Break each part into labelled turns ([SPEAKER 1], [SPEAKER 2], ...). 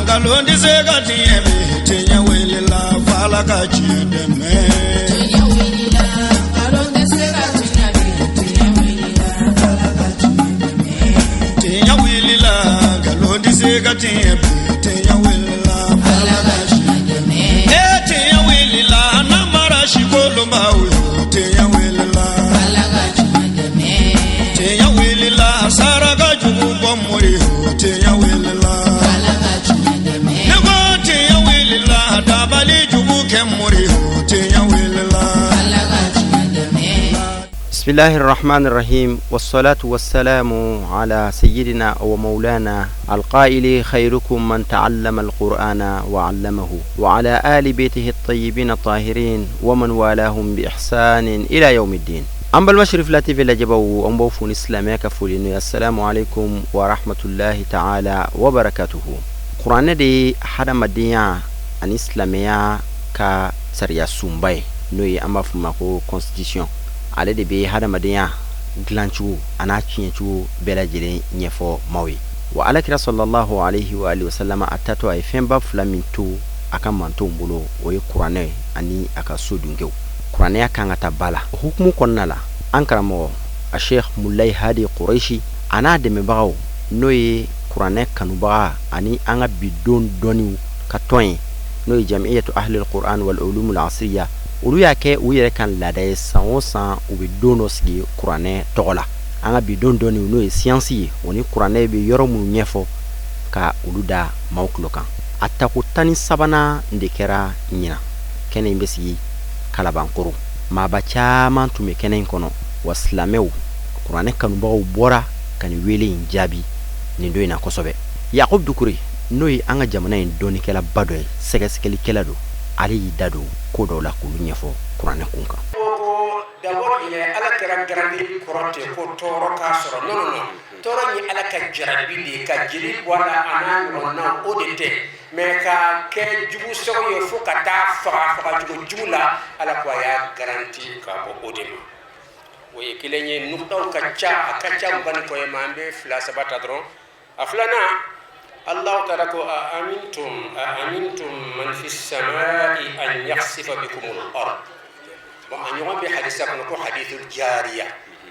[SPEAKER 1] Nkalon tɛ se ka tiɲɛ bi, tiɲɛ wulila f'Ala ka tiɲɛ dɛmɛ.
[SPEAKER 2] Tiɲɛ wulila, nkalon tɛ se ka tiɲɛ bi, tiɲɛ wulila, Ala ka tiɲɛ dɛmɛ.
[SPEAKER 1] Tiɲɛ wulila, nkalon tɛ se ka tiɲɛ bi, tiɲɛ wulila f'Ala
[SPEAKER 2] Ala
[SPEAKER 1] ka
[SPEAKER 2] ka
[SPEAKER 1] tiɲɛ
[SPEAKER 2] tiɲɛ dɛmɛ.
[SPEAKER 1] E tiɲɛ wulila, namara sikolonbaw yo, tiɲɛ wulila.
[SPEAKER 2] Ala ka tiɲɛ dɛmɛ.
[SPEAKER 1] Tiɲɛ wulila, saraka jugu bɔ mori yo, tiɲɛ wulila.
[SPEAKER 2] Ala ka tiɲɛ dɛmɛ.
[SPEAKER 1] Ne ko tiɲɛ wulila, dabali jugu kɛ mori yo, tiɲɛ wulila.
[SPEAKER 2] Ala ka tiɲɛ dɛmɛ.
[SPEAKER 3] بسم الله الرحمن الرحيم، والصلاة والسلام على سيدنا ومولانا القائل: خيركم من تعلم القرآن وعلمه، وعلى آل بيته الطيبين الطاهرين ومن والاهم بإحسان إلى يوم الدين. An balima Cherifla TV lajɛbaw, an b'aw fo ni silamɛya ka foli n'o ye: السلام عليكم ورحمة الله تعالى وبركاته. Kuranɛ de ye hadamadenya ani silamɛya ka sariya sunba ye, n'o ye an b'a fɔ ma ko constitution. Ale de bɛ hadamadenya dilancogo a n'a tiɲɛcogo bɛɛ lajɛlen ɲɛfɔ maaw ye. Wa Alakira صلى الله عليه وآله وسلم, a tatɔ, a ye fɛnba fila min to a ka mantonw bolo, o ye kuranɛ ani a ka so dunkew. Kuranɛya kan ka ta ba la. O hukumu kɔnɔna la, an karamɔgɔ a Sheikh Mulayi Hadi Kuraishi a n'a dɛmɛbagaw, n'o ye kuranɛ kanubaga ani an ka bi don dɔnniw ka tɔn ye, n'o ye جمعية أهل القرآن والعلوم العصرية, olu y'a kɛ u yɛrɛ kan laada ye, san o san u bɛ don dɔ sigi kuranɛ tɔgɔ la. An ka bi don dɔnniw, n'o ye siyansi ye, o ni kuranɛ bɛ yɔrɔ minnu ɲɛfɔ, ka olu da maaw tulo kan. A tako 13nan de kɛra ɲinan. Kɛnɛ in bɛ sigi Kalabankoro. Maaba caman tun bɛ kɛnɛ in kɔnɔ. Wa silamɛw, kuranɛ kanubagaw bɔra ka nin wele in jaabi nin don in na kosɛbɛ. Yakub Dukure, n'o ye an ka jamana in dɔnnikɛlaba dɔ ye, sɛgɛsɛgɛlikɛla don, ale y'i da don ko dɔw la k'olu ɲɛfɔ kuranɛ kun kan.
[SPEAKER 4] Ko d'abord yɛrɛ, Ala kɛra garandi kɔrɔ tɛ ko tɔɔrɔ k'a sɔrɔ. Non, non, non, tɔɔrɔ ye Ala ka jarabi de ye, ka jeli bɔ a la, a n'a ɲɔgɔnnaw, o de tɛ. Mais ka kɛ jugu sago ye fo ka taa faga fagacogo jugu la, Ala ko a y'a garanti ka bɔ o de ma. O ye kelen ye. Nukutaw ka ca, a ka ca 20 ni kɔ ye, ma an bɛ fila saba ta dɔrɔn. A filanan, Allahu taala ko: أأمنتم أأمنتم من في السماء أن يخسف بكم الأرض. Bon, a ɲɔgɔn bɛ hadisa kɔnɔ ko حديث الجارية.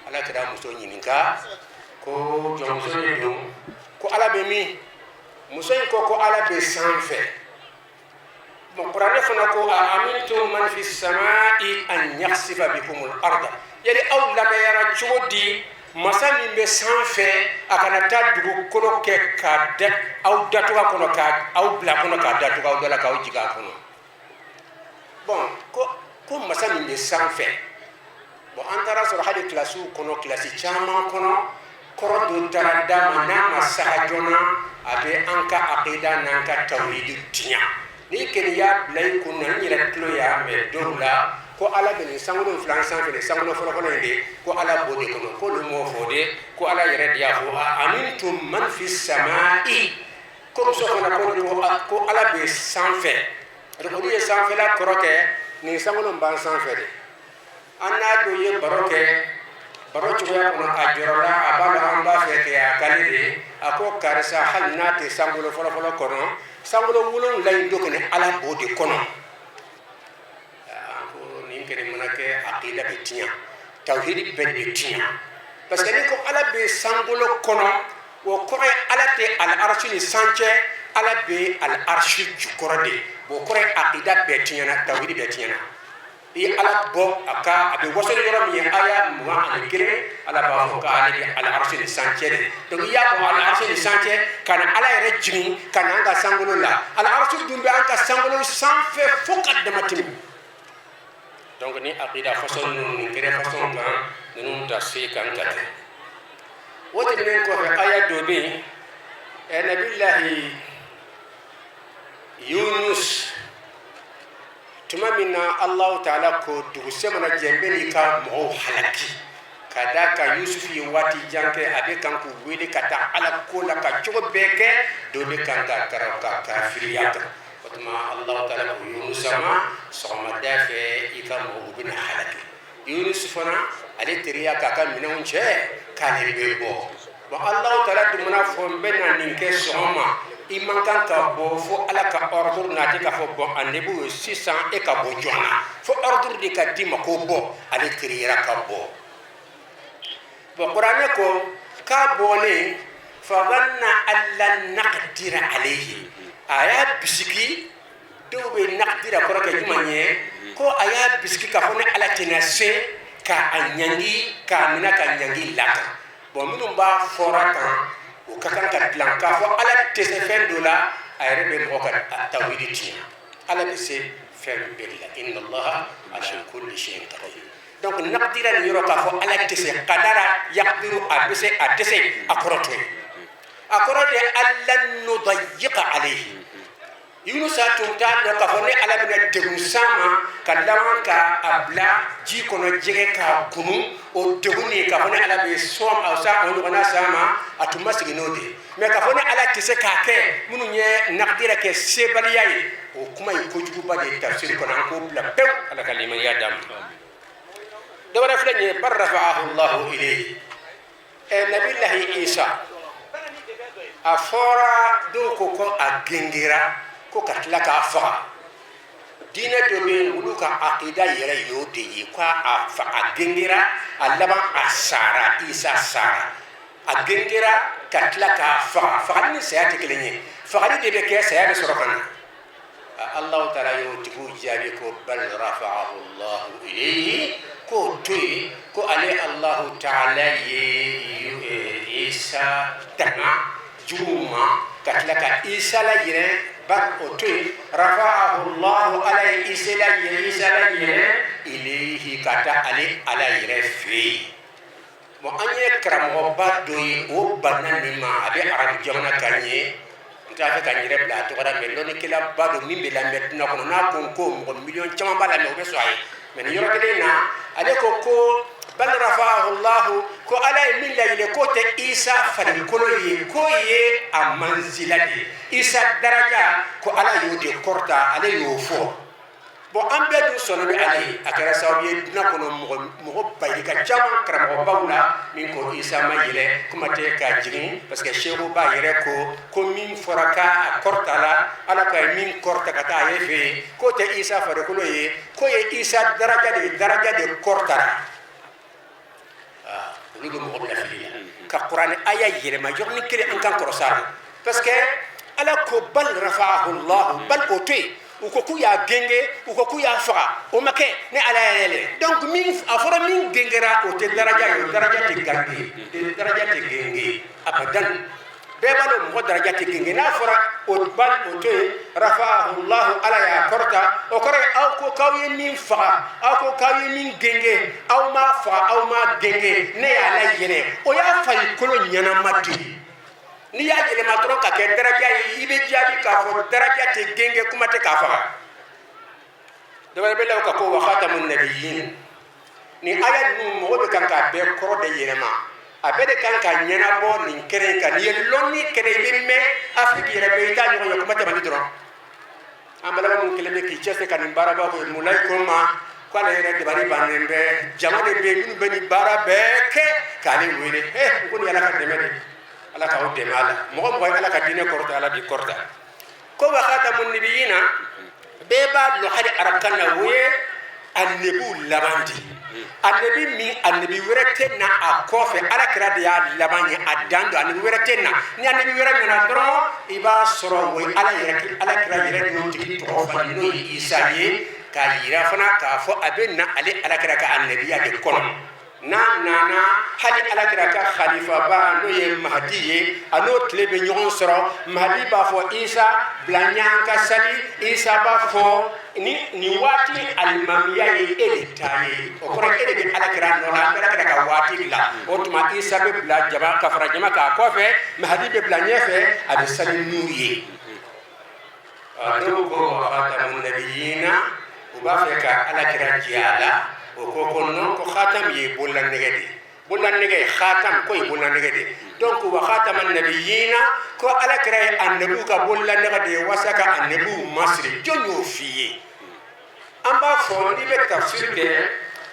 [SPEAKER 4] Ala kɛra muso ɲininka ko jɔnmuso de don, ko Ala bɛ min? Muso in ko ko Ala bɛ sanfɛ. Bon, kuranɛ fana ko: أأمنتم من في السماء أن يخسف بكم الأرض. Yali aw lamɛnyara cogo di masa min bɛ sanfɛ, a kana taa dugukolo kɛ ka da aw datugu a kɔnɔ, ka aw bila kɔnɔ, k'a datugu aw da la, k'aw jigin a kɔnɔ? Bon, ko masa min bɛ sanfɛ. Bon, an taara sɔrɔ hali kilasiw kɔnɔ, kilasi caman kɔnɔ, kɔrɔ dɔ taara d'a ma, n'a ma saga joona, a bɛ an ka akida n'an ka tawhidi tiɲɛ. N'i kɔni y'a bila i kun na, n yɛrɛ tulo y'a mɛn dɔw la ko Ala bɛ nin sankolo fila sanfɛ, nin sankolo fɔlɔfɔlɔ in de, ko Ala b'o de kɔnɔ. K'olu m'o fɔ de, ko Ala yɛrɛ de y'a fɔ: أأمنتم من في السماء. Ko muso fana ko Ala bɛ sanfɛ. Olu ye sanfɛla kɔrɔ kɛ nin sankolo b'an sanfɛ de. An n'a dɔ ye baro kɛ, baro cogoya kɔnɔ, a jɔrɔla, a b'a dɔn an b'a fɛ kɛ a kale de. A ko karisa, hali n'a tɛ sankolo fɔlɔfɔlɔ kɔnɔ, sankolo 7 in dɔ kɔni, Ala b'o de kɔnɔ. Ko nin kɛnɛ mana kɛ, akida bɛ tiɲɛ, tawhidi bɛɛ de bɛ tiɲɛ, parce que ni ko Ala bɛ sankolo kɔnɔ, o kɔrɔ ye Ala tɛ al arshi ni san cɛ, Ala bɛ al arshi jukɔrɔ de. O kɔrɔ ye akida bɛɛ tiɲɛna, tawhidi bɛɛ tiɲɛna. I ye Ala bɔ a ka, a bɛ wasoli yɔrɔ min ye, aya 21, Ala b'a fɔ k'ale bɛ al arshi ni san cɛ de. Donc i y'a bɔ al arshi ni san cɛ ka na Ala yɛrɛ jigin ka na an ka sankolo la. Al arshi dun bɛ an ka sankolo sanfɛ fo ka dama tɛmɛ. Donc ni akida façon ninnu, nin kɛra façon kan, ninnu ta se kan ka kɛ. O tɛmɛnen kɔfɛ, aya dɔ bɛ yen, nabilahi Yunus, tuma min na Alahu taala ko dugusɛ mana jɛ, n bɛ n'i ka mɔgɔw halaki, ka d'a kan Yusufu ye waati jan kɛ a bɛ kan k'u wele ka taa Ala ko la, ka cogo bɛɛ kɛ, dɔ bɛ kan ka kara ka kafiriya kan. O tuma Alahu taala ko Yunusa ma: sɔgɔmada fɛ, i ka mɔgɔw bɛna halaki. Yunus fana, ale teriya k'a ka minɛnw cɛ k'ale bɛ bɔ. Bon, Alahu taala dun mana fɔ n bɛ na nin kɛ sɔgɔma. I man kan ka bɔ fo Ala ka ordre nati k'a fɔ bon, annabiw ye sisan e ka bɔ joona, fo ordre de ka d'i ma ko bɔ. Ale teriyara ka bɔ. Bon, kuranɛ ko k'a bɔlen, fadanna an lan naqdira alayhi, a y'a bisigi. Dɔw bɛ naqdira kɔrɔ kɛ jumɛn ye? Ko a y'a bisigi k'a fɔ ne Ala tɛna se k'a ɲangi, k'a minɛ ka ɲangi la kan. Bon, minnu b'a fɔra kan, o ka kan ka dilan k'a fɔ Ala tɛ se fɛn dɔ la, a yɛrɛ bɛ mɔgɔ ka tawhidi tiɲɛ. Ala bɛ se fɛn bɛɛ de la, inna Allaha ala kulli shay'in qadir. Donc naqdira nin yɔrɔ, k'a fɔ Ala tɛ se, qadara yaqdiru, a bɛ se, a tɛ se, a kɔrɔ to yen. A kɔrɔ de an lan nudayyiqa alayhi. Yunusa tun t'a dɔn k'a fɔ ne Ala bɛna degun s'a ma ka laban ka a bila ji kɔnɔ, jɛgɛ k'a kunu. O degun nin, k'a fɔ ne Ala bɛ sɔn a sa o ɲɔgɔnna s'a ma, a tun ma sigi n'o de ye. Mais k'a fɔ ne Ala tɛ se k'a kɛ, minnu ye naqdira kɛ sebaliya ye, o kuma ye kojuguba de ye tafsiri kɔnɔ. An k'o bila pewu. Ala ka limaniya d'an ma. Dɔ wɛrɛ filɛ nin ye, bal rafa'ahu Allahu ilayhi. Ɛ, nabilahi Isa, a fɔra dɔw ko a gengera, ko ka tila k'a faga. Diinɛ dɔ bɛ yen, olu ka akida yɛrɛ y'o de ye, ko a fa a gengera, a laban a sara. Isa sara, a gengera ka tila k'a faga. Fagali ni saya tɛ kelen ye. Fagali de bɛ kɛ, saya bɛ sɔrɔ ka na. Allahu taala y'o tigiw jaabi ko bal rafa'ahu Allahu ilayhi, k'o to yen, ko ale Allahu taala ye Isa tanga juguw ma ka tila ka Isa la yɛlɛ. Bal, o to yen, rafa'ahu Allahu, Ala ye Isa la yɛlɛ, Isa la yɛlɛ, ilayhi, ka taa ale Ala yɛrɛ fɛ yen. Bon, an ye karamɔgɔba dɔ ye, o banna nin ma. A bɛ arabu jamana kan ye, n t'a fɛ ka n yɛrɛ bila a tɔgɔ la, mais lɔnnikɛlaba don min bɛ lamɛn dunan kɔnɔ. N'a ko mɔgɔ miliyɔn caman b'a lamɛn, o bɛ sɔn a ye. Mais nin yɔrɔ kelen na, ale ko bal rafa'ahu Allahu, ko Ala ye min laɲini, k'o tɛ Isa farikolo ye, k'o ye a manzila de ye, Isa daraja, ko Ala y'o de kɔrɔta. Ale y'o fɔ. Bon, an bɛɛ dun sɔnna ni ale ye. A kɛra sababu ye dunan kɔnɔ, mɔgɔ bayirika caman, karamɔgɔbaw la, min ko Isa ma yɛlɛ, kuma tɛ ka jigin, parce que sekuba yɛrɛ ko min fɔra k'a kɔrɔta la, Ala ka ye min kɔrɔta ka taa a ye fɛ yen, k'o tɛ Isa farikolo ye, k'o ye Isa daraja de ye, daraja de kɔrɔtara. Olu bɛ mɔgɔ bila fili la ka kuranɛ aya yɛlɛma yɔrɔnin kelen. An kan kɔrɔsa la, parce que Ala ko bal rafa'ahu Allahu, bal, o to yen. U ko k'u y'a genge, u ko k'u y'a faga, o ma kɛ, ne Ala y'a yɛlɛ. Donc min a fɔra min gengera, o tɛ daraja ye, o daraja tɛ gange, daraja tɛ genge abadan. Bɛɛ b'a dɔn mɔgɔ daraja tɛ genge. N'a fɔra o bal, o to yen, rafa'ahu Allahu, Ala y'a kɔrɔta, o kɔrɔ ye aw ko k'aw ye min faga, aw ko k'aw ye min genge, aw m'a faga, aw m'a genge, ne y'a la yɛlɛ. O y'a farikolo ɲɛnama de ye. N'i y'a yɛlɛma dɔrɔn ka kɛ daraja ye, i bɛ jaabi k'a fɔ daraja tɛ genge, kuma tɛ k'a faga. Dɔ wɛrɛ bɛ la ka ko wa khatamun nabiyyin. Nin aya ninnu, mɔgɔ bɛ kan k'a bɛɛ kɔrɔ de yɛlɛma. A bɛɛ de kan ka ɲɛnabɔ nin kɛnɛ in kan. N'i ye lɔnni kɛnɛ, i bɛ mɛn Afiriki yɛrɛ bɛɛ, i t'a ɲɔgɔn ye, kuma tɛ Mali dɔrɔn. An balima mun kɛlen bɛ k'i cɛsiri ka nin baarabaw kɛ, Mulayi ko ma k'ale yɛrɛ dabali bannen bɛ. Jama de bɛ yen minnu bɛ nin baara bɛɛ kɛ k'ale wele. Ko nin ye Ala ka dɛmɛ de ye. Ala k'aw dɛmɛ a la. Mɔgɔ mɔgɔ ye Ala ka diinɛ kɔrɔta, Ala b'i kɔrɔta. Ko wa khatamun nabiyina, bɛɛ b'a lɔn hali arabukan na, o ye annabiw laban de, annabi min annabi wɛrɛ tɛ na a kɔfɛ. Ala kira de y'a laban ye, a dan don, annabi wɛrɛ tɛ na. Ni annabi wɛrɛ nana dɔrɔn, i b'a sɔrɔ o ye Ala yɛrɛ, Ala kira yɛrɛ n'o tigi tɔgɔ falen, n'o ye Isa ye, k'a yira fana k'a fɔ a bɛ na ale Ala kira ka annabiya de kɔnɔ. N'a nana, hali Ala kira ka khalifaba, n'o ye Mahadi ye, a n'o tile bɛ ɲɔgɔn sɔrɔ. Mahadi b'a fɔ Isa bila ɲan ka sali. Isa b'a fɔ ni nin waati alimamiya ye e de ta ye, o kɔrɔ e de bɛ Ala kira nɔ la, an bɛ Ala kira ka waati de la. O tuma Isa bɛ bila jama ka fara jama kan kɔfɛ, Mahadi bɛ bila ɲɛfɛ, a bɛ sali n'u ye. Dɔw ko wa khatamun nabiyina, u b'a fɛ ka Ala kira jɛ a la. O ko non, ko khatam ye bololanɛgɛ de ye, bololanɛgɛ, khatam ko ye bololanɛgɛ de ye. Donc wa khataman nabiyina, ko Ala kira ye annabiw ka bololanɛgɛ de ye walasa ka annabiw masiri. Jɔn y'o f'i ye? An b'a fɔ n'i bɛ tafsir kɛ,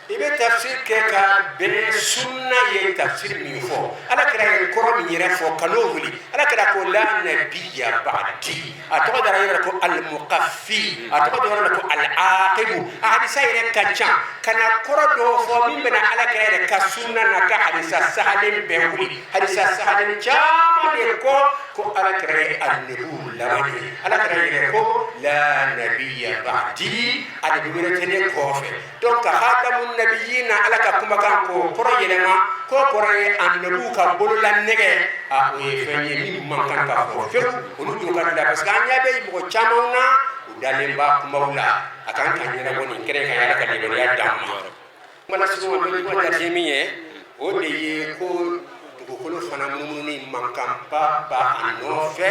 [SPEAKER 4] I bɛ tafsir kɛ ka bɛn sunna ye tafsir min fɔ, Ala kira ye kɔrɔ min yɛrɛ fɔ, ka n'o wuli. Ala kira ko la nabiyya ba'di, a tɔgɔ dara yɔrɔ ko al-muqaffi, a tɔgɔ dara yɔrɔ ko al-aqibu. A hadisa yɛrɛ ka ca ka na kɔrɔ dɔw fɔ min bɛna Ala kira yɛrɛ ka sunna n'a ka hadisa sahalen bɛɛ wuli. Hadisa sahalen caman de ko Ala kira ye annabiw laban ye. Ala kira yɛrɛ ko la nabiyya ba'di, annabi wɛrɛ tɛ ne kɔfɛ. Donc khatamun nabiyina, Ala ka kumakan ko kɔrɔ yɛlɛma ko kɔrɔ ye annabiw ka bolola nɛgɛ, a o ye fɛn ye min man kan ka fɔ fewu. Olu dun ka dilan, parce que an ɲɛ bɛ mɔgɔ caman na, u dalen b'a kumaw la. A kan ka ɲɛnabɔ nin kɛnɛ kan. Ala ka limaniya d'an ma. Kuma lasurunya ma, n bɛ kuma jate min ye, o de ye ko dugukolo fana munumununi mankanba b'a a nɔfɛ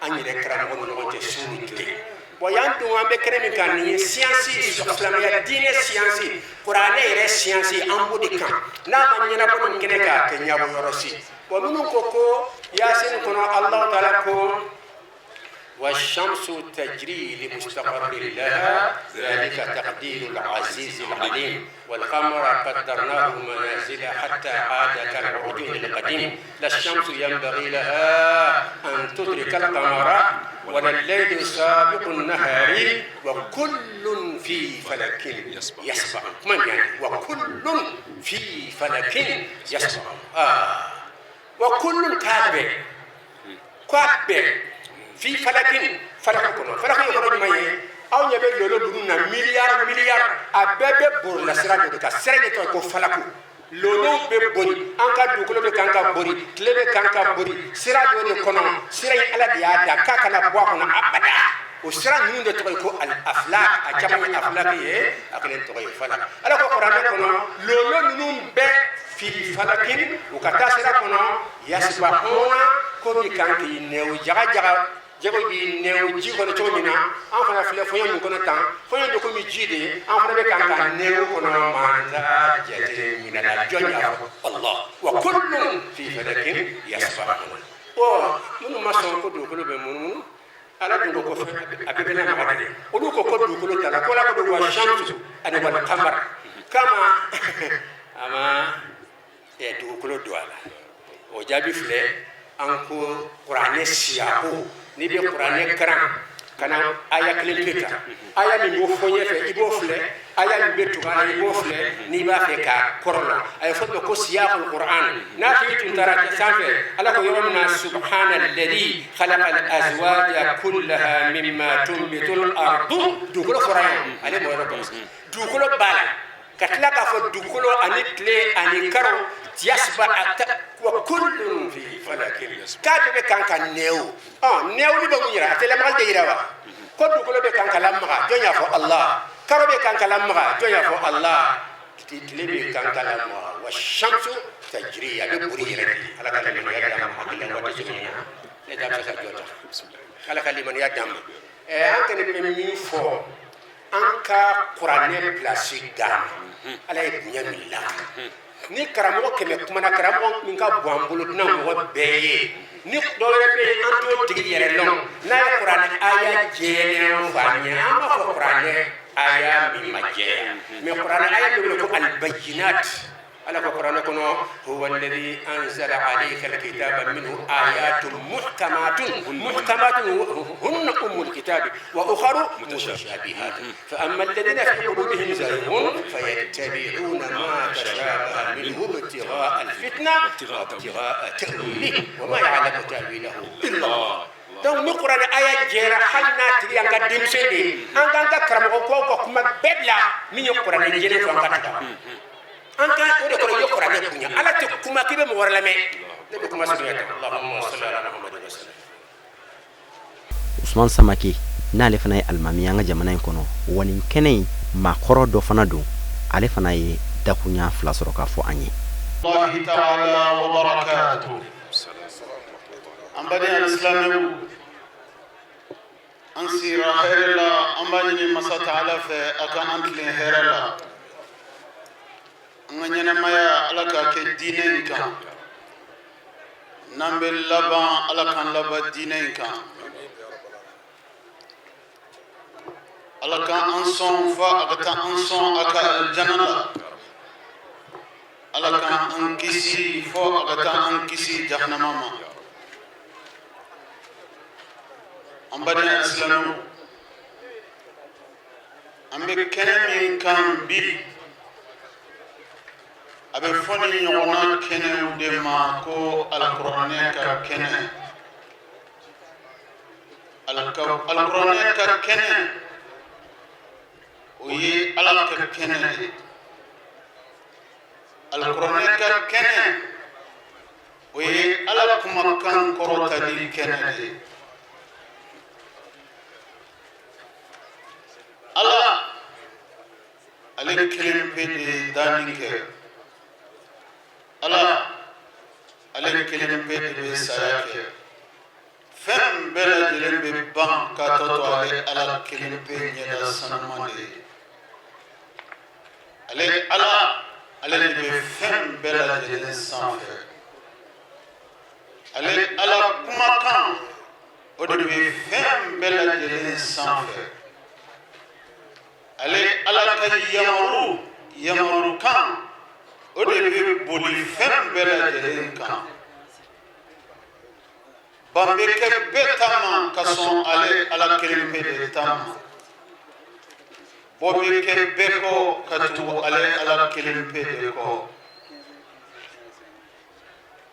[SPEAKER 4] an yɛrɛ karamɔgɔ ni ɲɔgɔn cɛ su ni tile. Bon, yan dun, an bɛ kɛnɛ min kan, nin ye siyansi, silamɛya diinɛ siyansi, kuranɛ yɛrɛ siyansi, an b'o de kan. N'a ma ɲɛnabɔ nin kɛnɛ kan, a tɛ ɲɛbɔ yɔrɔ si. Bon, minnu ko Yasin kɔnɔ, Alahu taala ko والشمس تجري لمستقر لها ذلك تقدير العزيز العليم والقمر قدرناه منازل حتى عاد كالعرجون القديم لا الشمس ينبغي لها أن تدرك القمر ولا الليل سابق النهار وكل في فلك يسبحون. من يعني وكل في فلك يسبحون؟ وكل كابه كابه في فلك. Falak kɔnɔ, falak ye kɔrɔ jumɛn ye? Aw ɲɛ bɛ lolo ninnu na, miliyari miliyari, a bɛɛ bɛ bolila sira dɔ de kan. Sira in de tɔgɔ ko falaku. Lolow bɛ boli, an ka dugukolo bɛ kan ka boli, tile bɛ kan ka boli sira dɔ de kɔnɔ. Sira in, Ala de y'a da k'a kana bɔ a kɔnɔ abada. O sira ninnu de tɔgɔ ye ko al aflak. A caman ye aflak ye, a kelen tɔgɔ ye falak. Ala ko kuranɛ kɔnɔ, lolo ninnu bɛɛ fi falakin, u ka taa sira kɔnɔ, yasbahuna, ko bi kan k'i nɛw jaga jaga. Jɛgɛw b'i nɛw ji kɔnɔ cogo min na, an fana filɛ fɔɲɔ min kɔnɔ tan, fɔɲɔ bɛ komi ji de ye, an fana bɛ kan ka nɛw kɔnɔ. Manta jate minɛ la, jɔn y'a fɔ? Allah. Wa kullun fi falakin yasbahun. Bon, minnu ma sɔn ko dugukolo bɛ munumunu, Ala dun ko ko a bɛɛ bɛ lamaga de. Olu ko ko dugukolo ta la ko Ala ko wa shamsu ani wal qamar kama a ma dugukolo don a la. O jaabi filɛ. An ko kuranɛ siyako, n'i bɛ kuranɛ karan, ka na aya kelen pe ta, aya min b'o fɔ ɲɛfɛ, i b'o filɛ, aya min bɛ tugu a la, i b'o filɛ. N'i b'a fɛ k'a kɔrɔ la, a ye fɔ ma ko siyakul Qur'an. N'a tigi tun taara sanfɛ, Ala ko yɔrɔ min na subhana alladhi khalaqa al-azwaja kullaha mimma tunbitul ardu, dugukolo fɔra yan, ale m'o yɔrɔ dɔn. Dugukolo b'a la ka tila k'a fɔ dugukolo ani tile ani karo yasba wa kullun fi falakin, k'a bɛɛ bɛ kan ka nɛw. Ɔ, nɛwli bɛ mun yira? A tɛ lamagali de yira wa? Ko dugukolo bɛ kan ka lamaga, jɔn y'a fɔ? Allah. Karo bɛ kan ka lamaga, jɔn y'a fɔ? Allah. Tile bɛ kan ka lamaga, wa shamsu tajri, a bɛ bori yɛrɛ de. Ala ka limaniya d'an ma. Hakili la waati surunya na, ne da bɛ se ka jɔ ta. Ala ka limaniya d'an ma. An kɔni bɛ min fɔ, an ka kuranɛ pilasi d'an ma. Ala ye bonya min la, ni karamɔgɔ 100 kumana, karamɔgɔ min ka bon an bolo dunan mɔgɔ bɛɛ ye, ni dɔ wɛrɛ bɛ yen, an t'o tigi yɛrɛ lɔn. N'a ye kuranɛ aya jɛlen fɔ an ye, an b'a fɔ kuranɛ aya min ma jɛya, mais kuranɛ aya bɛ wele ko albayinat. Ala ko kuranɛ kɔnɔ huwa alladhi anzala alayka alkitaba minhu ayatun muhkamatun muhkamatun hunna ummul kitabi wa ukharu mutashabihat fa amma alladhina fi qulubihim zayghun fayattabi'una ma tashabaha minhu ibtigha'a alfitna wa ibtigha'a ta'wilihi wa ma ya'lamu ta'wilahu illa Allah. Donc ni kuranɛ aya jɛra, hali n'a tigi y'an ka denmisɛn de ye, an k'an ka karamɔgɔ kɔw ka kuma bɛɛ bila, min ye kuranɛ jɛlen fɔ, an ka tugu an ka o de kɔrɔ. I ye kuranɛ bonya. Ala tɛ kuma k'i bɛ mɔgɔ wɛrɛ lamɛn. Ne bɛ kuma surunya tan. Allahumma salli ala Muhammadin wa sallam.
[SPEAKER 3] Usman Samake, n'ale fana ye alimami an ka jamana in kɔnɔ, wa nin kɛnɛ in maakɔrɔ dɔ fana don, ale fana ye dakunya 2 sɔrɔ k'a fɔ an ye.
[SPEAKER 5] Allahi ta'ala wa barakatuh. An baden alisilamɛw, an sira hɛrɛ la. An b'a ɲini masa ta'ala fɛ, a ka an tilen hɛrɛ la. An ka ɲɛnamaya, Ala k'a kɛ diinɛ in kan. N'an bɛ laban, Ala k'an laban diinɛ in kan. Ala ka an sɔn fo a ka taa an sɔn a ka alijana la. Ala ka an kisi fo a ka taa an kisi jahanama ma. An baden alisilamɛw, an bɛ kɛnɛ min kan bi, a bɛ fɔ nin ɲɔgɔnna kɛnɛw de ma ko alikuranɛ ka kɛnɛ. Alikuranɛ ka kɛnɛ, o ye Ala ka kɛnɛ de ye. Alikuranɛ ka kɛnɛ, o ye Ala kumakan kɔrɔtali kɛnɛ de ye. Ala, ale kelen pe de ye danni kɛ. Ala, ale kelen pe de bɛ saya kɛ. Fɛn bɛɛ lajɛlen bɛ ban ka tɔ to ale Ala kelen pe ɲɛda sanuman de ye. Ale Ala, ale de bɛ fɛn bɛɛ lajɛlen sanfɛ. Ale Ala kumakan, o de bɛ fɛn bɛɛ lajɛlen sanfɛ. Ale Ala ka yamaru, yamarukan, o de bɛ boli fɛn bɛɛ lajɛlen kan. Ban bɛ kɛ bɛɛ ta ma ka sɔn ale Ala kelen pe de ta ma. Bɔ bɛ kɛ bɛɛ kɔ ka tugu ale Ala kelen pe de kɔ.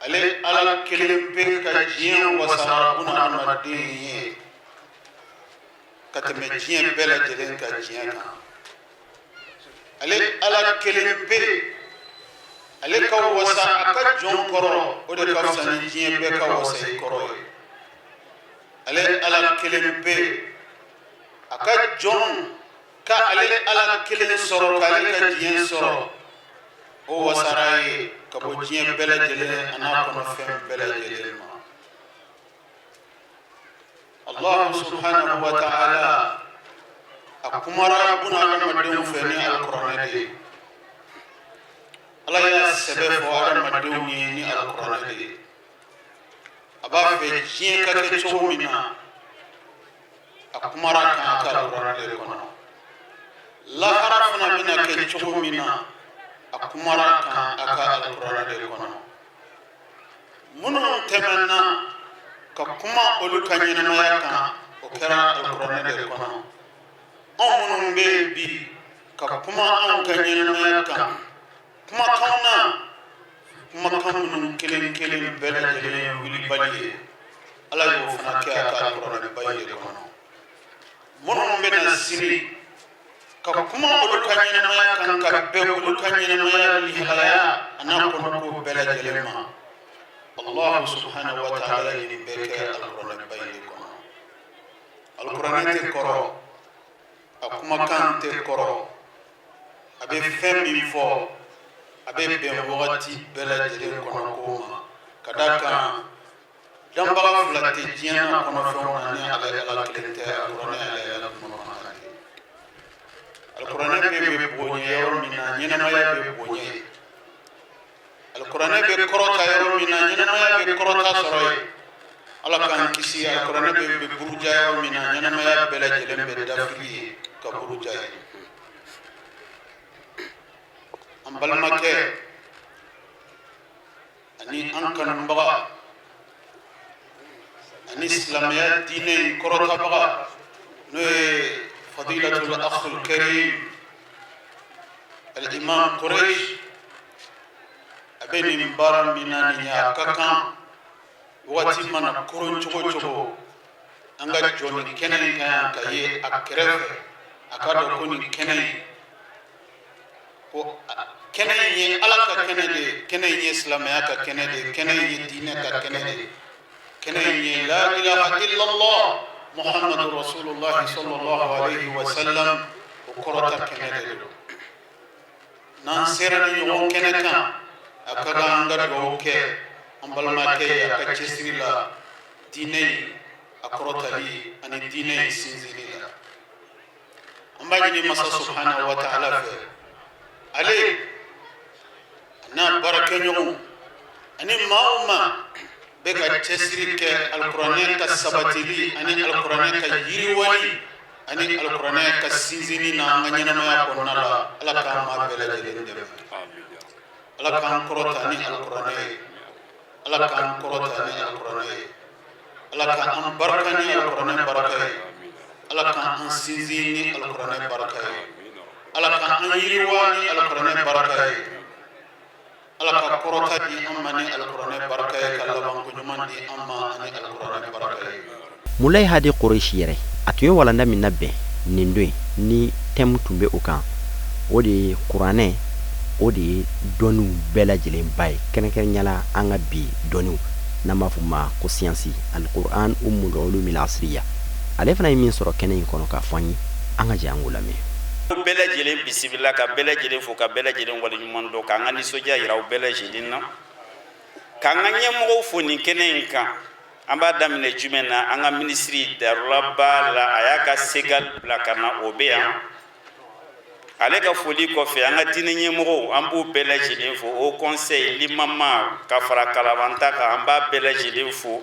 [SPEAKER 5] Ale Ala kelen pe ka diɲɛ wasara bunadamaden ye ka tɛmɛ diɲɛ bɛɛ lajɛlen ka diɲɛ kan. Ale Ala kelen pe, ale ka wasa a ka jɔn kɔrɔ, o de ka fisa ni diɲɛ bɛɛ ka wasa i kɔrɔ ye. Ale Ala kelen pe, a ka jɔn ka ale Ala kelen sɔrɔ, k'ale ka diɲɛ sɔrɔ, o wasara ye ka bɔ diɲɛ bɛɛ lajɛlen a n'a kɔnɔfɛn bɛɛ lajɛlen ma. Allahu subhanahu wa ta'ala a kumara buna adamadenw fɛ ni alikuranɛ de ye. Ala y'a sɛbɛ fɔ adamadenw ye ni alikuranɛ de ye. A b'a fɛ diɲɛ ka kɛ cogo min na, a kumara kan a ka alikuranɛ de kɔnɔ. Lahara fana bɛna kɛ cogo min na, a kumara kan a ka alikuranɛ de kɔnɔ. Minnu tɛmɛna ka kuma olu ka ɲɛnamaya kan, o kɛra alikuranɛ de kɔnɔ. Anw minnu bɛ yen bi ka kuma anw ka ɲɛnamaya kan, kumakan na, kumakan minnu kelen kelen bɛɛ lajɛlen ye wulibali ye, Ala y'o fana kɛ a ka alikuranɛba in de kɔnɔ. Minnu bɛ na sini ka kuma olu ka ɲɛnamaya kan, ka bɛn olu ka ɲɛnamaya lihalaya a n'a kɔnɔko bɛɛ lajɛlen ma, Allahu subhanahu wa ta'ala ye nin bɛɛ kɛ alikuranɛba in de kɔnɔ. Alikuranɛ tɛ kɔrɔ, a kumakan tɛ kɔrɔ, a bɛ fɛn min fɔ, a bɛ bɛn wagati bɛɛ lajɛlen kɔnɔ ko ma, ka d'a kan danbaga fila tɛ diɲɛ n'a kɔnɔfɛnw na ni ale Ala kelen tɛ. Alikuranɛ ale Ala kumakan de ye. Alikuranɛ bɛ bonya yɔrɔ min na, ɲɛnamaya bɛ bonya yen. Alikuranɛ bɛ kɔrɔta yɔrɔ min na, ɲɛnamaya bɛ kɔrɔta sɔrɔ yen. Ala k'an kisi. Alikuranɛ bɛ buruja yɔrɔ min na, ɲɛnamaya bɛɛ lajɛlen bɛ dafiri yen ka buruja yen. An balimakɛ ani an kanubaga ani silamɛya diinɛ in kɔrɔtabaga, n'o ye fadilatul akhul karim al-imam Quraish, a bɛ nin baara min na nin ye, a ka kan wagati mana koron cogo o cogo, an ka jɔ nin kɛnɛ in kan yan ka ye a kɛrɛfɛ, a k'a dɔn ko nin kɛnɛ in, ko kɛnɛ in ye Ala ka kɛnɛ de ye, kɛnɛ in ye silamɛya ka kɛnɛ de ye, kɛnɛ in ye diinɛ ka kɛnɛ de ye, kɛnɛ in ye la ilaha illallah muhammadu rasulullah sallallahu alaihi wa sallam, o kɔrɔta kɛnɛ de don. N'an sera ni ɲɔgɔn kɛnɛ kan, a ka kan an ka dugawu kɛ an balimakɛ ye a ka cɛsiri la diinɛ in a kɔrɔtali ani diinɛ in sinsinni la. An b'a ɲini masa subhanahu wa ta'ala fɛ, ale n'a baarakɛɲɔgɔnw ani maa o maa bɛ ka cɛsiri kɛ alikuranɛ ka sabatili ani alikuranɛ ka yiriwali ani alikuranɛ ka sinsinni na an ka ɲɛnamaya kɔnɔna la, Ala k'an maa bɛɛ lajɛlen dɛmɛ. Ala k'an kɔrɔta ni alikuranɛ ye. Ala k'an kɔrɔta ni alikuranɛ ye. Ala k'an barika ni alikuranɛ barika ye. Ala k'an sinsin ni alikuranɛ barika ye. Ala k'an yiriwa ni alikuranɛ barika ye. Ala ka kɔrɔta di an ma ni alikuranɛ barika ye, ka labanko ɲuman di an ma ani alikuranɛ barika ye.
[SPEAKER 3] Mulayi Hadi Kureshi yɛrɛ, a tun ye walanda min labɛn nin don in, ni thème tun bɛ o kan, o de ye kuranɛ, o de ye dɔnniw bɛɛ lajɛlen ba ye, kɛrɛnkɛrɛnya la an ka bi dɔnniw n'an b'a fɔ ma ko siyansi, alikuran umul ulumil asiriya. Ale fana ye min sɔrɔ kɛnɛ in kɔnɔ k'a fɔ an ye, an ka jɛ an k'o lamɛn.
[SPEAKER 6] Bɛɛ lajɛlen bisimila, ka bɛɛ lajɛlen fo, ka bɛɛ lajɛlen waleɲuman dɔn, k'an ka nisɔndiya yira aw bɛɛ lajɛlen na, k'an ka ɲɛmɔgɔw fo nin kɛnɛ in kan. An b'a daminɛ jumɛn na? An ka minisiri Darula b'a la, a y'a ka segal bila ka na, o bɛ yan. Ale ka foli kɔfɛ, an ka diinɛ ɲɛmɔgɔw, an b'u bɛɛ lajɛlen fo, haut conseil limama ka fara kalabanta kan, an b'a bɛɛ lajɛlen fo,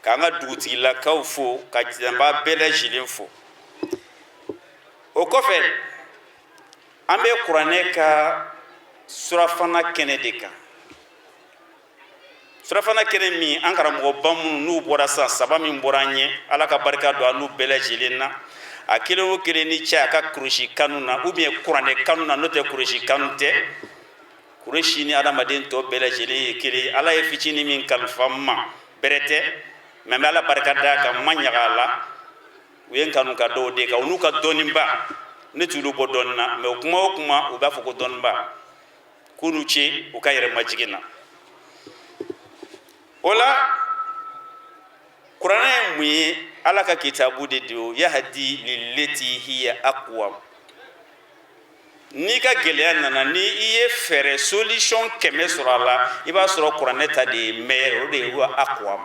[SPEAKER 6] k'an ka dugutigilakaw fo, ka an b'a bɛɛ lajɛlen fo. O kɔfɛ, an bɛ kuranɛ ka surafana kɛnɛ de kan, surafana kɛnɛ min an karamɔgɔba minnu n'u bɔra san saba min bɔra an ɲɛ, Ala ka barika don an n'u bɛɛ lajɛlen na. A kelen o kelen ni cɛ a ka kurusi kanu na, ou bien kuranɛ kanu na, n'o tɛ kurusi kanu tɛ. Kurusi ni adamaden tɔ bɛɛ lajɛlen ye kelen. Ala ye fitinin min kalifa n ma, bɛrɛ tɛ, mais n bɛ Ala barika d'a kan, n ma ɲaga a la. U ye n kanu ka dɔw de kan, u n'u ka dɔnniba, ne t'olu bɔ dɔnni na, mais o kuma o kuma, u b'a fɔ ko dɔnniba, k'u n'u ce u ka yɛrɛ majigin na. O la, kuranɛ ye mun ye? Ala ka kitabu de don, yahdi lillati hiya aqwam. N'i ka gɛlɛya nana, ni i ye fɛɛrɛ solution 100 sɔrɔ a la, i b'a sɔrɔ kuranɛ ta de ye meilleur, o de ye huwa aqwam.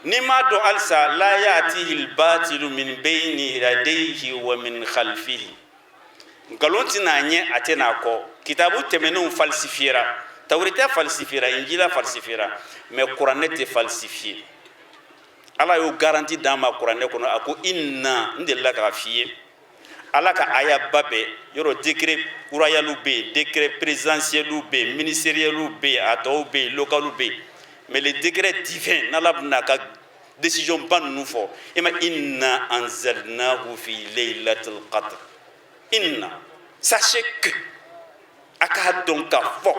[SPEAKER 6] N'i m'a dɔn halisa, la yatihi lbatilu min bayni yadayhi wa min khalfihi, nkalon tɛna ɲɛ, a tɛna kɔ. Kitabu tɛmɛnenw falsifiera, tawurita falsifiera, injila falsifiera, mais kuranɛ tɛ falsifier. Ala y'o garantie d'an ma kuranɛ kɔnɔ. A ko inna, n delila k'a f'i ye, Ala ka ayaba bɛɛ yɔrɔ, décret royal bɛ yen, décret présidentiel bɛ yen, ministériel bɛ yen, a tɔw bɛ yen, local bɛ yen, mais le décret divin, n'Ala bɛna a ka décision ba ninnu fɔ e ma, inna anzalnahu fi laylatil qadr. Inna, sachez que, a k'a dɔn k'a fɔ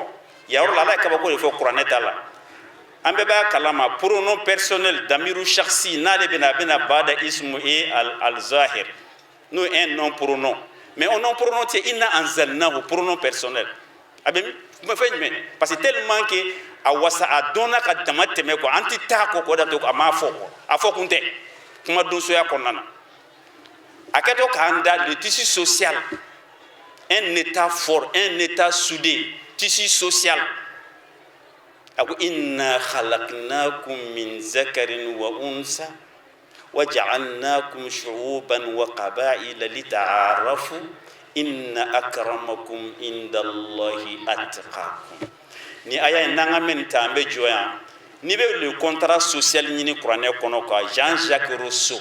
[SPEAKER 6] yɔrɔ la, Ala ye kabako de fɔ kuranɛ ta la. An bɛɛ b'a kalama, pronom personnel, damiru shakhsi, n'ale bɛna, a bɛna bada ismu e al al zahir, n'o ye un nom pronom. Mais un nom pronom tɛ inna anzalnahu pronom personnel. A bɛ fɛn jumɛn? Parce que tellement que a wasa, a dɔnna ka dama tɛmɛ quoi, an tɛ taa kɔ k'o da to a m'a fɔ quoi, a fɔ kun tɛ kuma donsoya kɔnɔna na. A kɛtɔ k'an da le tissu social, un état fort, un état soudé, tissu social. A ko inna khalaqnakum min zakarin wa unsa wa ja'alnakum shu'uban wa qaba'ila lita'arafu inna akramakum indallahi atqakum. Ni aya in n'an ka mɛn ta, an bɛ jɔ yan. N'i bɛ le contrat social ɲini kuranɛ kɔnɔ quoi, Jean-Jacques Rousseau,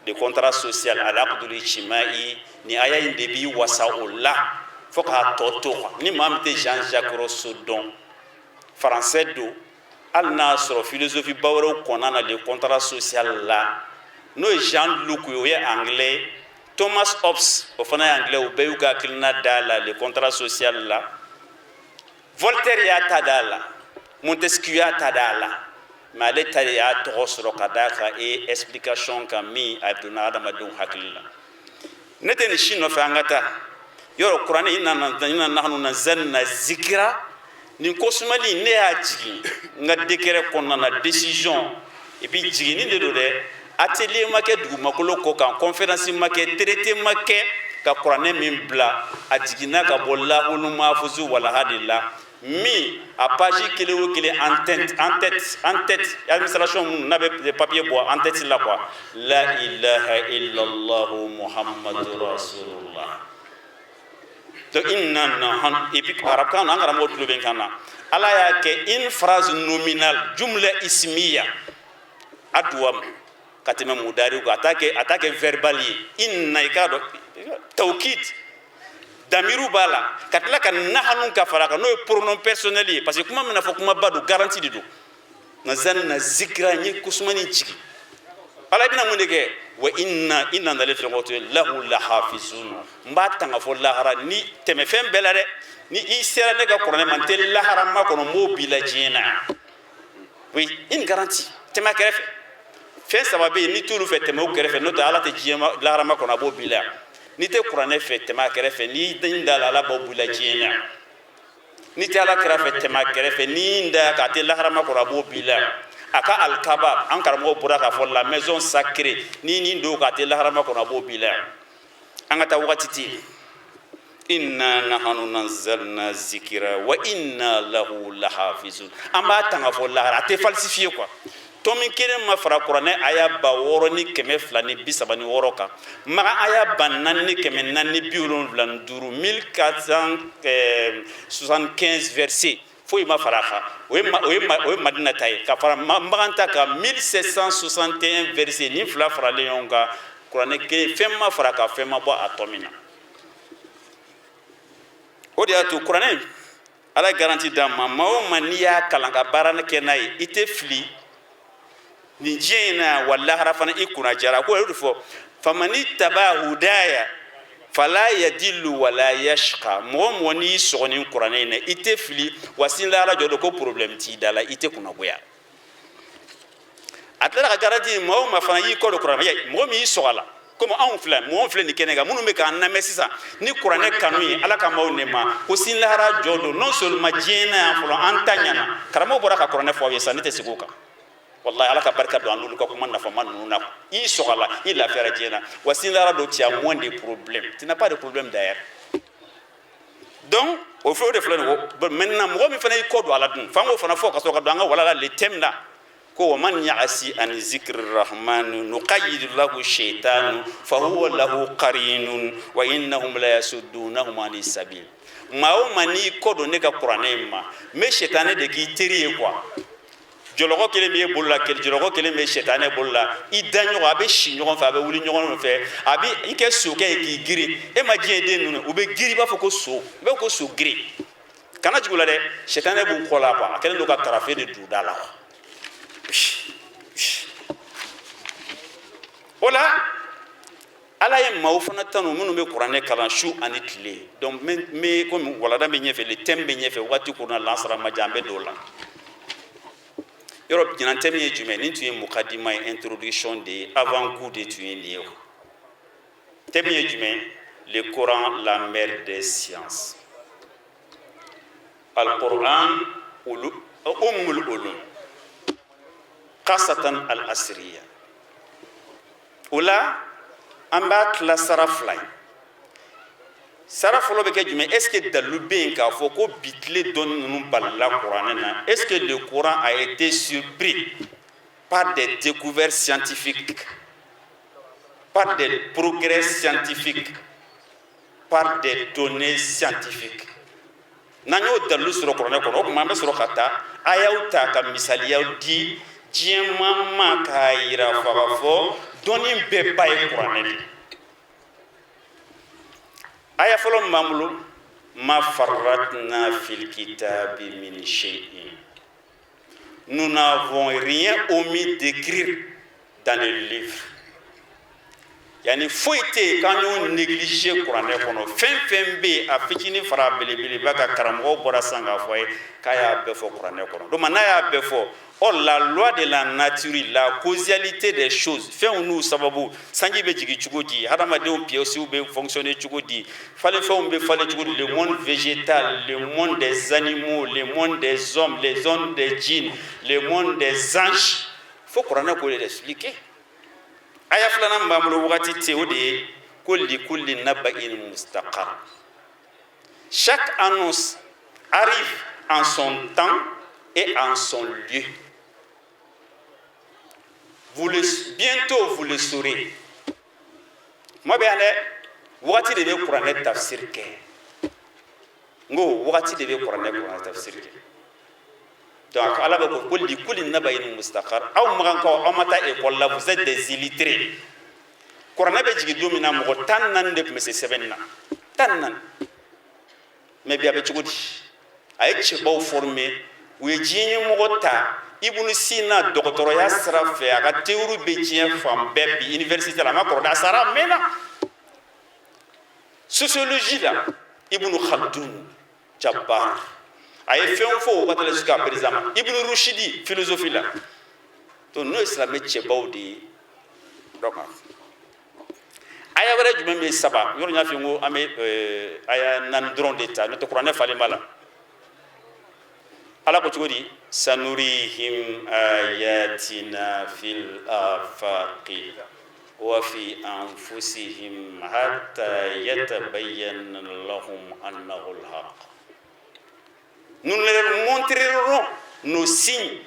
[SPEAKER 6] le contrat social, al-aqdul ijtimai, ni aya in de b'i wasa o la fo k'a tɔ to quoi. Ni maa min tɛ Jean-Jacques Rousseau dɔn, français don, hali n'a sɔrɔ philosophie ba wɛrɛw kɔnna na le contrat social la, n'o ye Jean Luc ye, o ye anglais, Thomas Hobbes, o fana ye anglais, o bɛɛ y'u ka hakilina d'a la le contrat social la. Voltaire y'a ta d'a la, Montesquieu y'a ta d'a la, mais ale ta de y'a tɔgɔ sɔrɔ ka d'a kan e explication kan min a donna adamadenw hakili la. Ne tɛ nin si nɔfɛ, an ka taa yɔrɔ kuranɛ inna inna nahnu nazzalna zikira. Nin ko sumali, ne y'a jigin n ka décret kɔnɔna na, décision, et puis jiginni de don dɛ. Atelier ma kɛ dugumakolo kɔ kan, conférence ma kɛ, traité ma kɛ ka kuranɛ min bila. A jiginna ka bɔ lahulu mafuzu walaha de la, min a page kelen o kelen, en tête, en tête, en tête, administration minnu n'a bɛ papier bɔ en tête la quoi, la ilaha illallah Muhammadu rasulullah. Donc inna na, et puis arabukan na, an karamɔgɔ tulo bɛ n kan na, Ala y'a kɛ une phrase nominale, jumla ismiya, adwam ka tɛmɛ mudari kan. A t'a kɛ verbal ye. Inna, i k'a dɔn, tawkid. Damiru b'a la ka tila ka nahanu ka fara kan, n'o ye pronom personnel ye, parce que kuma min na fɔ, kumaba don, garantie de don. Nazalna zikira, n ye kosumani jigin. Ala bɛna mun de kɛ? Wa inna, inna nalen filɛ kɔ, lahu lahafizun, n b'a tanga fɔ lahara. Ni tɛmɛ fɛn bɛɛ la dɛ, ni i sera ne ka kuranɛ ma, n tɛ lahara makɔnɔ, n b'o b'i la diɲɛ na. Oui, une garantie. Tɛmɛ a kɛrɛfɛ. Fɛn saba bɛ yen, n'i t'olu fɛ, tɛmɛ o kɛrɛfɛ, n'o tɛ Ala tɛ diɲɛ lahara makɔnɔ, a b'o b'i la. N'i tɛ kuranɛ fɛ, tɛmɛ a kɛrɛfɛ. N'i den da la, Ala b'o b'i la diɲɛ na. N'i tɛ Ala kira fɛ, tɛmɛ a kɛrɛfɛ. N'i da k'a tɛ lahara makɔnɔ, a b'o b'i la. A ka alikaba, an karamɔgɔ bɔra k'a fɔ, la maison sacrée, n'i nin don k'a tɛ lahara makɔnɔ, a b'o b'i la. An ka taa, wagati tɛ yen. Inna nahanu nazzalna zikira wa inna lahu lahafizun, an b'a tanga fɔ lahara, a tɛ falsifier quoi. Tomi kelen ma fara kuranɛ aya 6236 kan. Maga aya 4475, 1475 verset, foyi ma fara a kan. O ye Madina ta ye, ka fara Magan ta kan, 1761 verset. Nin fila faralen ɲɔgɔn kan, kuranɛ kelen, fɛn ma fara kan, fɛn ma bɔ a tɔ min na. O de y'a to kuranɛ, Ala garantie d'an ma. Maa o maa n'i y'a kalan ka baara kɛ n'a ye, i tɛ fili nin diɲɛ in na, wa lahara fana i kunna jara. Ko o de fɔ: famani taba hudaya fala yadillu wala yashqa. Mɔgɔ mɔgɔ n'i sɔgɔ nin kuranɛ in na, i tɛ fili, wa sini lahara jɔ don, ko problème t'i da la, i tɛ kunnagoya. A tilala ka garantie, maa o maa fana y'i kɔ don kuranɛ, mɔgɔ min y'i sɔgɔ a la, komi anw filɛ, mɔgɔ filɛ nin kɛnɛ kan, minnu bɛ k'an lamɛn sisan ni kuranɛ kanu ye, Ala ka maaw nɛma ko sini lahara jɔ don. Non seulement diɲɛ na yan fɔlɔ, an ta ɲɛna. Karamɔgɔ bɔra ka kuranɛ fɔ aw ye sisan, ne tɛ segin o kan. Wallahi, Ala ka barika don an n'olu ka kuma nafama ninnu na. I sɔgɔ a la, i lafiyara diɲɛ na, wa sini lahara don, tu as moins de problèmes, tu n'as pas de problème d'ailleurs. Donc o filɛ, o de filɛ nin ko. Maintenant, mɔgɔ min fana y'i kɔ don a la dun, f'an k'o fana fɔ ka sɔrɔ ka don an ka wala la, le thème la, ko wa man ya'si an zikri rahman nuqayyid lahu shaytanu fahuwa lahu qarinun wa innahum la yasuddunahum ani sabil. Maa o maa n'i kɔ don ne ka kuranɛ in ma, n bɛ sɛtanɛ de k'i teri ye quoi. Jɔlɔkɔ kelen b'e bolo la, jɔlɔkɔ kelen bɛ sɛtanɛ bolo la. I da ɲɔgɔn, a bɛ si ɲɔgɔn fɛ, a bɛ wuli ɲɔgɔn fɛ, a bɛ i kɛ sokɛ ye k'i girin. E ma diɲɛ den ninnu, u bɛ girin, i b'a fɔ ko so, i b'a fɔ ko so girin. Kana jigin o la dɛ, sɛtanɛ b'u kɔ la quoi. A kɛlen don ka karafe de don da la. O la, Ala ye maaw fana tanu minnu bɛ kuranɛ kalan su ani tile. Donc n bɛ komi walada bɛ ɲɛfɛ, le thème bɛ ɲɛfɛ, waati kɔnɔ lansara ma jan, an bɛ don o la. Yɔrɔ ɲinan thème ye jumɛn? Nin tun ye mukadima ye, introduction de ye, avant goût de tun ye nin ye. O thème ye jumɛn? Le Coran, la mère des sciences. Al-Quran ulu ummul ulum khasatan al asriya. O la, an b'a tila sara fila ye. Sara fɔlɔ bɛ kɛ jumɛn? Est ce que dalilu bɛ yen k'a fɔ ko bi tile dɔnni ninnu balila kuranɛ na? Est ce que le Coran a été surpris par des découvertes scientifiques, par des progrès scientifiques, par des données scientifiques? N'an y'o dalilu sɔrɔ kuranɛ kɔnɔ, o tuma an bɛ sɔrɔ ka taa ayaw ta ka misaliyaw di diɲɛ ma k'a yira fɔ k'a fɔ dɔnni bɛɛ ba ye kuranɛ de ye. Aya fɔlɔ min b'an bolo: ma farratna fil kitabi min shay'in, nous n'avons rien omis d'écrire dans le livre. Yani foyi tɛ yen k'an y'o négliger kuranɛ kɔnɔ. Fɛn fɛn bɛ yen, a fitinin fara a belebeleba kan, karamɔgɔw bɔra sisan k'a fɔ a ye k'a y'a bɛɛ fɔ kuranɛ kɔnɔ. Donc n'a y'a bɛɛ fɔ, or la loi de la nature, la causalité des choses, fɛnw n'u sababu, sanji bɛ jigin cogo di, hadamadenw pièces bɛ fonctionner cogo di, falenfɛnw bɛ falen cogo di, le monde végétal, le monde des animaux, le monde des hommes, les hommes des djinns, le monde des anges, fo kuranɛ k'o de expliquer. Aya filanan min b'an bolo, wagati tɛ, o de ye ko likulli naba'in mustaqar, chaque annonce arrive en son temps et en son lieu. Vous le, bientôt vous le saurez. Kuma bɛ yan dɛ, wagati de bɛ kuranɛ tafsir kɛ. N ko wagati de bɛ kuranɛ tafsir kɛ. Donc Ala bɛ ko likulli naba'in mustaqar. Aw magankaw, aw ma taa école la, vous êtes des illettrés. Kuranɛ bɛ jigin don min na, mɔgɔ 14 de tun bɛ se sɛbɛnni na, 14. Mais bi a bɛ cogo di? A ye cɛbaw former, u ye diɲɛ ɲɛmɔgɔ ta. Ibunu Sina, dɔgɔtɔrɔya sira fɛ, a ka théorie bɛ diɲɛ fan bɛɛ bi, université la. A ma kɔrɔ dɛ, a sara a mɛnna. Sociologie la, Ibunu Khaldun Jabbar, a ye fɛn fɔ o wagati la jusqu'à présent. Ibunu Rushidi, philosophie la. Donc n'o ye silamɛ cɛbaw de ye. Donc aya wɛrɛ jumɛn bɛ saba yɔrɔ? N y'a f'i ye ko an bɛ aya naani dɔrɔn de ta, n'o tɛ kuranɛ falen b'a la. Ala ko cogo di? Sanurihim ayatina fil afaqi wa fi anfusihim hatta yatabayyana lahum annahu alhaq. Nous leur montrerons nos signes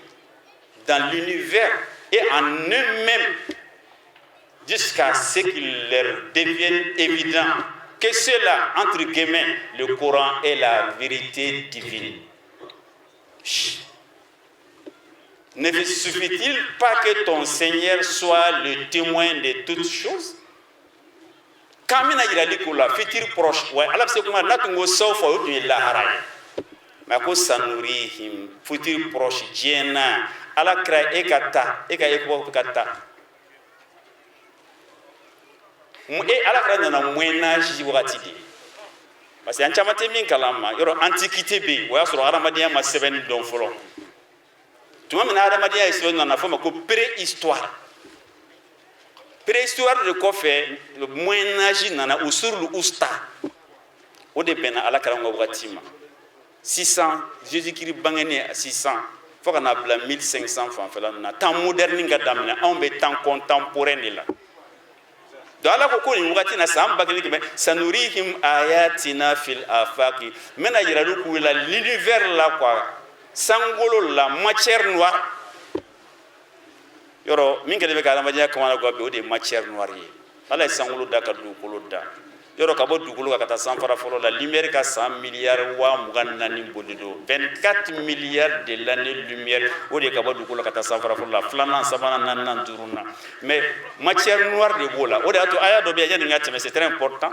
[SPEAKER 6] dans l'univers et en eux-mêmes jusqu'à ce qu'il leur devienne évident que cela, entre guillemets, le Coran est la vérité divine. Chut. Ne suffit-il pas que ton Seigneur soit le témoin de toutes choses? K'an bɛna yirali k'o la futur proche wa Ala bɛ se kuma n'a tun ko sawfa, o tun ye lahara ye. Mais ko sanurihim, futur proche, diɲɛ na. Ala kira, e ka taa, e ka époque ka taa, e Ala kira nana moyen âge wagati de, parce que an caman tɛ min kalama yɔrɔ, antiquité bɛ yen. O y'a sɔrɔ hadamadenya ma sɛbɛnni dɔn fɔlɔ. Tuma min na hadamadenya ye sɛbɛnni nana, fɔ ma ko préhistoire. Préhistoire de kɔfɛ, moyen âge nana, usurul usta. O de bɛnna Ala kira ka wagati ma, 600 Jésus Christ bangenen 600 fo ka na bila 1500 fanfɛla ninnu na, temps moderne ka daminɛ. Anw bɛ temps contemporain de la. Donc Ala ko ko nin wagati na, san 1100, sanurihim ayatina fil afaqi, n bɛna yirali k'u la l'univers la quoi, sankolo la, matière noire. Yɔrɔ min kɛlen bɛ ka adamadenya kamana gan bi, o de ye matière noire ye. Ala ye sankolo da ka dugukolo da. Yɔrɔ ka bɔ dugukolo kan ka taa sanfara fɔlɔ la, lumière ka san miliyari 24 000 boli don, 24 milliards de l'année lumière. O de ye ka bɔ dugukolo ka taa sanfara fɔlɔ la, filanan, sabanan, naaninan, duurunan. Mais matière noire de b'o la. O de y'a to aya dɔ bɛ yen, yanni n ka tɛmɛ, c'est très important.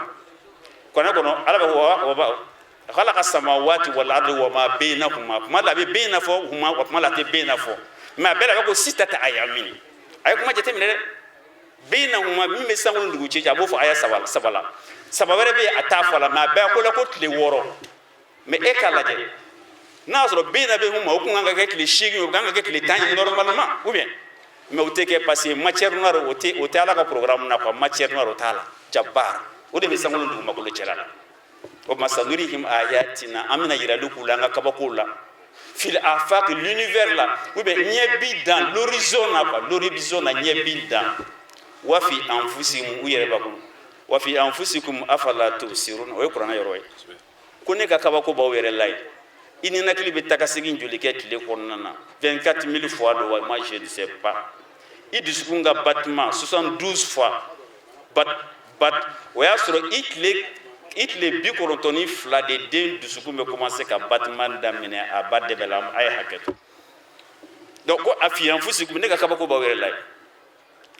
[SPEAKER 6] Kuranɛ kɔnɔ, Ala bɛ ko khalaqa samawati wal ardi wa ma bainahuma. Kuma la a bɛ bayna fɔ, huma kuma la a tɛ bayna fɔ, mais a bɛɛ la a bɛ ko sittata ayamin. A ye kuma jateminɛ dɛ. Bainahuma, min bɛ sankolo dugu cɛ, a b'o fɔ aya saba saba la. Saba wɛrɛ bɛ yen, a t'a fɔ la, mais a bɛɛ ko la ko tile 6. Mais e k'a lajɛ, n'a y'a sɔrɔ bayna bɛ huma, o kun kan ka kɛ tile 8, o kan ka kɛ tile 10 ye normalement, ou bien? Mais o tɛ kɛ, parce que matière noire, o tɛ Ala ka programme na quoi. Matière noire, o t'a la. Jabbar, o de bɛ sankolo dugumakolo cɛla la. O tuma sanurihim ayatina, an bɛna yirali k'u la an ka kabakow la, fil afaq, l'univers la, ou bien ɲɛ bi dan l'horizon na quoi, l'horizon na ɲɛ bi dan, wa fi anfusihim, u yɛrɛ bakun, wa fi anfusikum afala tubsirun. O ye kuranɛ yɔrɔ ye ko ne ka kabako b'aw yɛrɛ la ye. I ninakili bɛ taga segin joli kɛ tile kɔnɔna na? 24 000 fois don wa? Moi, je ne sais pas. I dusukun ka battement 72 fois bat bat, o y'a sɔrɔ i tile 92 de den dusukun bɛ commencer ka battement daminɛ a ba dɛbɛ la. A ye hakɛ to. Donc ko a fi anfusikum, ne ka kabako b'aw yɛrɛ la ye,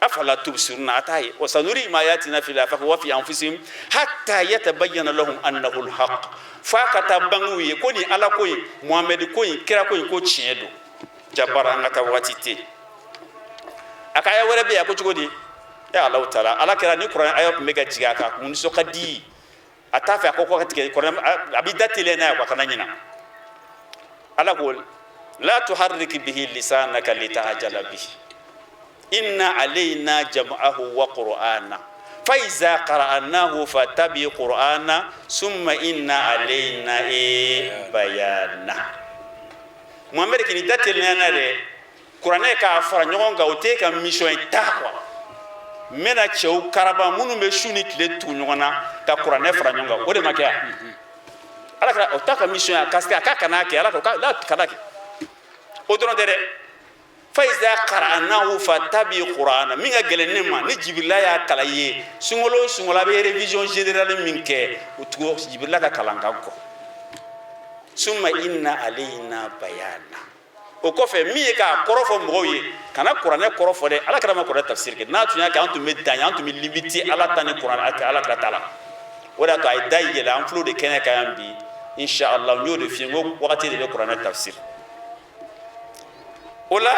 [SPEAKER 6] afala tubsiruna, a t'a ye. Wa sanurihim ayatina fil afaq wa fi anfusihim hatta yatabayyana lahum annahu alhaq, f'a ka taa bangew ye ko nin Ala ko in, Muhamɛdi ko in, kira ko in, ko tiɲɛ don. Jabara, an ka taa, waati tɛ. A ka aya wɛrɛ bɛ yen, a ko cogo di? E Alahu taala, Ala kɛra ni kuranɛ aya tun bɛ ka jigin a kan, a kun nisɔn ka di, a t'a fɛ a ko ka tigɛ kuranɛ, a b'i da teliya n'a ye quoi, kana ɲina. Ala ko la tuharrik bihi lisanaka lita'jala bihi inna alayna jam'ahu wa qur'ana fa iza qara'nahu fattabi qur'ana summa inna alayna e bayana. Muhamɛd, k'i da teliya n'a dɛ, kuranɛ k'a fara ɲɔgɔn kan, o t'e ka mission ye ta quoi. N bɛna cɛw karaba minnu bɛ su ni tile tugu ɲɔgɔn na ka kuranɛ fara ɲɔgɔn kan, o de ma kɛ yan. Ala kɛra o t'a ka mission ye, parce que a k'a kana kɛ. Ala ko k'a kana kɛ, o dɔrɔn tɛ dɛ. Faiza qara'nahu fattabi qur'ana, min ka gɛlɛn ne ma, ni Jibirila y'a kalan i ye sunkalo o sunkalo, a bɛ révision générale min kɛ, o tugu Jibirila ka kalan kan kɔ. Summa inna alayna bayana, o kɔfɛ min ye k'a kɔrɔ fɔ mɔgɔw ye. Kana kuranɛ kɔrɔ fɔ dɛ. Ala kɛra ma kuranɛ tafsir kɛ. N'a tun y'a kɛ, an tun bɛ dan, an tun bɛ limiter Ala ta ni kuranɛ, Ala kɛra ta la. O de y'a to a ye da yɛlɛ an tulo de kɛnɛ kan yan bi. Inshallah, n y'o de f'i ye, n ko wagati de bɛ kuranɛ tafsir. O la